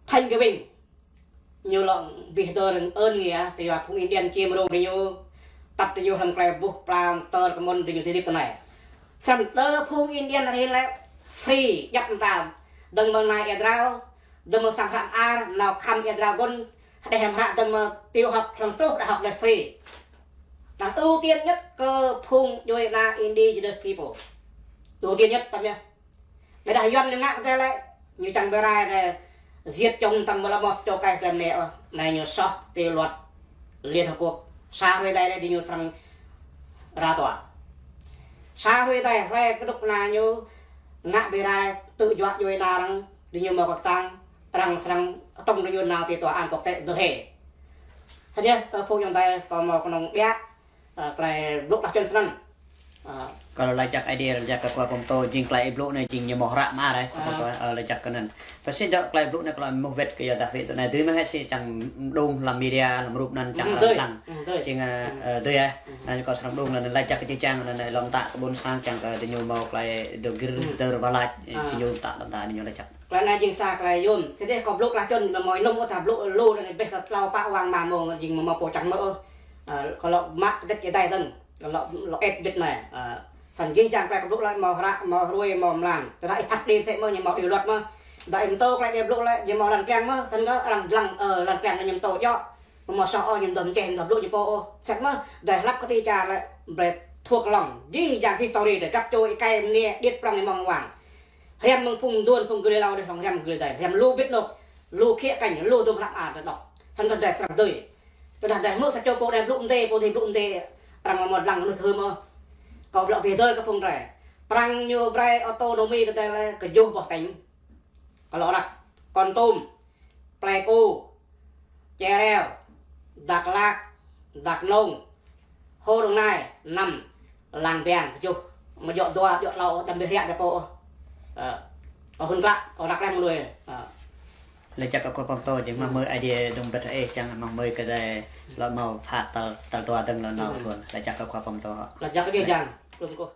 Thanh Giving. Ñu lŏ bih dơr ơn nghĩa, tơ yua phung Indian čiêm rông tơ ñu, tăp tơ ñu hlăm tơlơi buh pla tơr kơ mơ̆n tơ ñu tơdip tơ anai. Săn tơ phung Indian ră hĭn lĕ, free, djăp mơta, dơ̆ng mơ̆ng nai ia drao, dơ̆ng mơ̆ng sang hră mơar, nao khăm ia drao gôn, hơđeh hră dơ̆ng mơ̆ng tiểu học, hlăm truh đại học lĕ free. Arăng ưu tiên nhất kơ phung djuai ana indigenous people. Ưu tiên nhất tăm yơh. Ƀiădah Yuan ñu ngă kơ tơlơi, ñu čang brơi rai diệt chủng tăm mơ̆ lăm mơ̆ čô kai tơlơi mơ̆, ơ, anai ñu soh tui luật Liên Hợp Quốc. Sa hrơi tơdơi lĕ diñu srăng ra tòa. Sa hrơi tơdơi, hlơi kơdŭk kơna ñu ngă brơi rai tơjuă djuai ana arăng, diñu mơ̆ kơtang, arăng srăng tŏng diñu nao tui tòa án quốc tế The Hague. Sơđeh, tơ phung ayŏng adơi, kâo mơ̆ kơnơ̆ng biă, ơ, tơlơi blŭ klah čun sơnăn. Ơ. Kâo laĭ jak Aê Diê, laĭ jak kơ khua pơtô, jing tơlơi ih blŭ anai, jing ñu mơ̆ hră mơar, ơ, khua pơtô, ơ, laĭ jak kơ anŭn. Pơsĭt dŏ tơlơi blŭ anai kâo laĭ mơ̆ wĕt kơ yua dah wĕt anai, dưi mơ̆ hĕ sĭ čang mơđung hlăm media, hlăm rup anŭn čang, ơ, lăng. Čing, ơ, ơ, dưi, ơ. Anŭn kâo srăng mơđung anŭn laĭ jak kơ či čang anŭn lŏm tă kơ ƀôn sang čang kơ diñu mơ̆ tơlơi dŏ gir, dơr wah lač, či ñu tă lŏm tă diñu laĭ jak. Tơlơi anai jing sa tơlơi yôm. Sĭt dih kâo blŭ klah čun, mơ̆ mơnuih ôh ta blŭ lu anai bĕ kơ tlâo pă wang ma mông jing mơ̆ mơ̆ pô čang mơ̆ ôh. Ơ, kâo lŏ mă đĕt ih dai dơ̆ng. Kâo lŏ, lŏ ĕp đĕt anai. Ơ, săn jih jang tơlơi kâo blŭ lăi mơ̆ hră, mơ̆ hruê, mơ̆ mlan. Tơdah ih phat đĭ sĕ mơ̆ ñu mơ̆ điều luật mơ̆. Dah ih mơtô tơlơi ih blŭ lĕ, ñu mơ̆ lăn kliăng mơ̆, săn kơ arăng lăng, ơ, lăn kliăng ñu mơtô djŏ. Mơ̆ soh ôh ñu mơ̆ dơ̆ng čeh, mơ̆ blŭ ñu pô ôh. Sĕt mơ̆, dah hlăp kơ đĭ čar lĕ, brơi thuak lŏng. Jih jang history dah găp čô ih kai mơnia, điêt prŏng ih mơ̆ng wang. Hriăm mơ̆ng phung mơduôn, phung gơlơi hlâo dih, hlŏng hriăm gơlơi dai. Hriăm lu bĭt anôk, lu khia kañ, lu dŭm hlăp a dơ̆ đŏk. Săn kơ dai srăng dưi. Tơdah dai hmư̆ sa čô pô dai blŭ mdê, pô dih blŭ mdê, arăng mơ̆ dlăng mơnuih kơ hơmơ̆. Kâo blŏ bih dơi kơ phung dai. Prăng ñu brơi autonomy kơ dai lĕ kơjuh boh tỉnh. Kâo lŏ răk, Kon Tum, Pleiku, Čeo Reo, Dak Lak, Dak Nông, Hồ Đồng Nai, năm, Lăng Biang, kơjuh. Mơ̆ djŏ dua, djŏ tlâo, đăm bih riă dơ̆ pô. Ơ, kâo hŭn klă, kâo răk lăng mơnuih. Ơ. Laĭ jak kơ khua pơtô, jing mơ̆ mơ̆ Aê Diê dŏng bĕt ih čang mơ̆ mơ̆ kơ dai lŏ mơ̆ phat tal, tal dua dơ̆ng lŏ nao tuan. Laĭ jak kơ khua pơtô. Laĭ jak kơ jih jang, tơm kâo.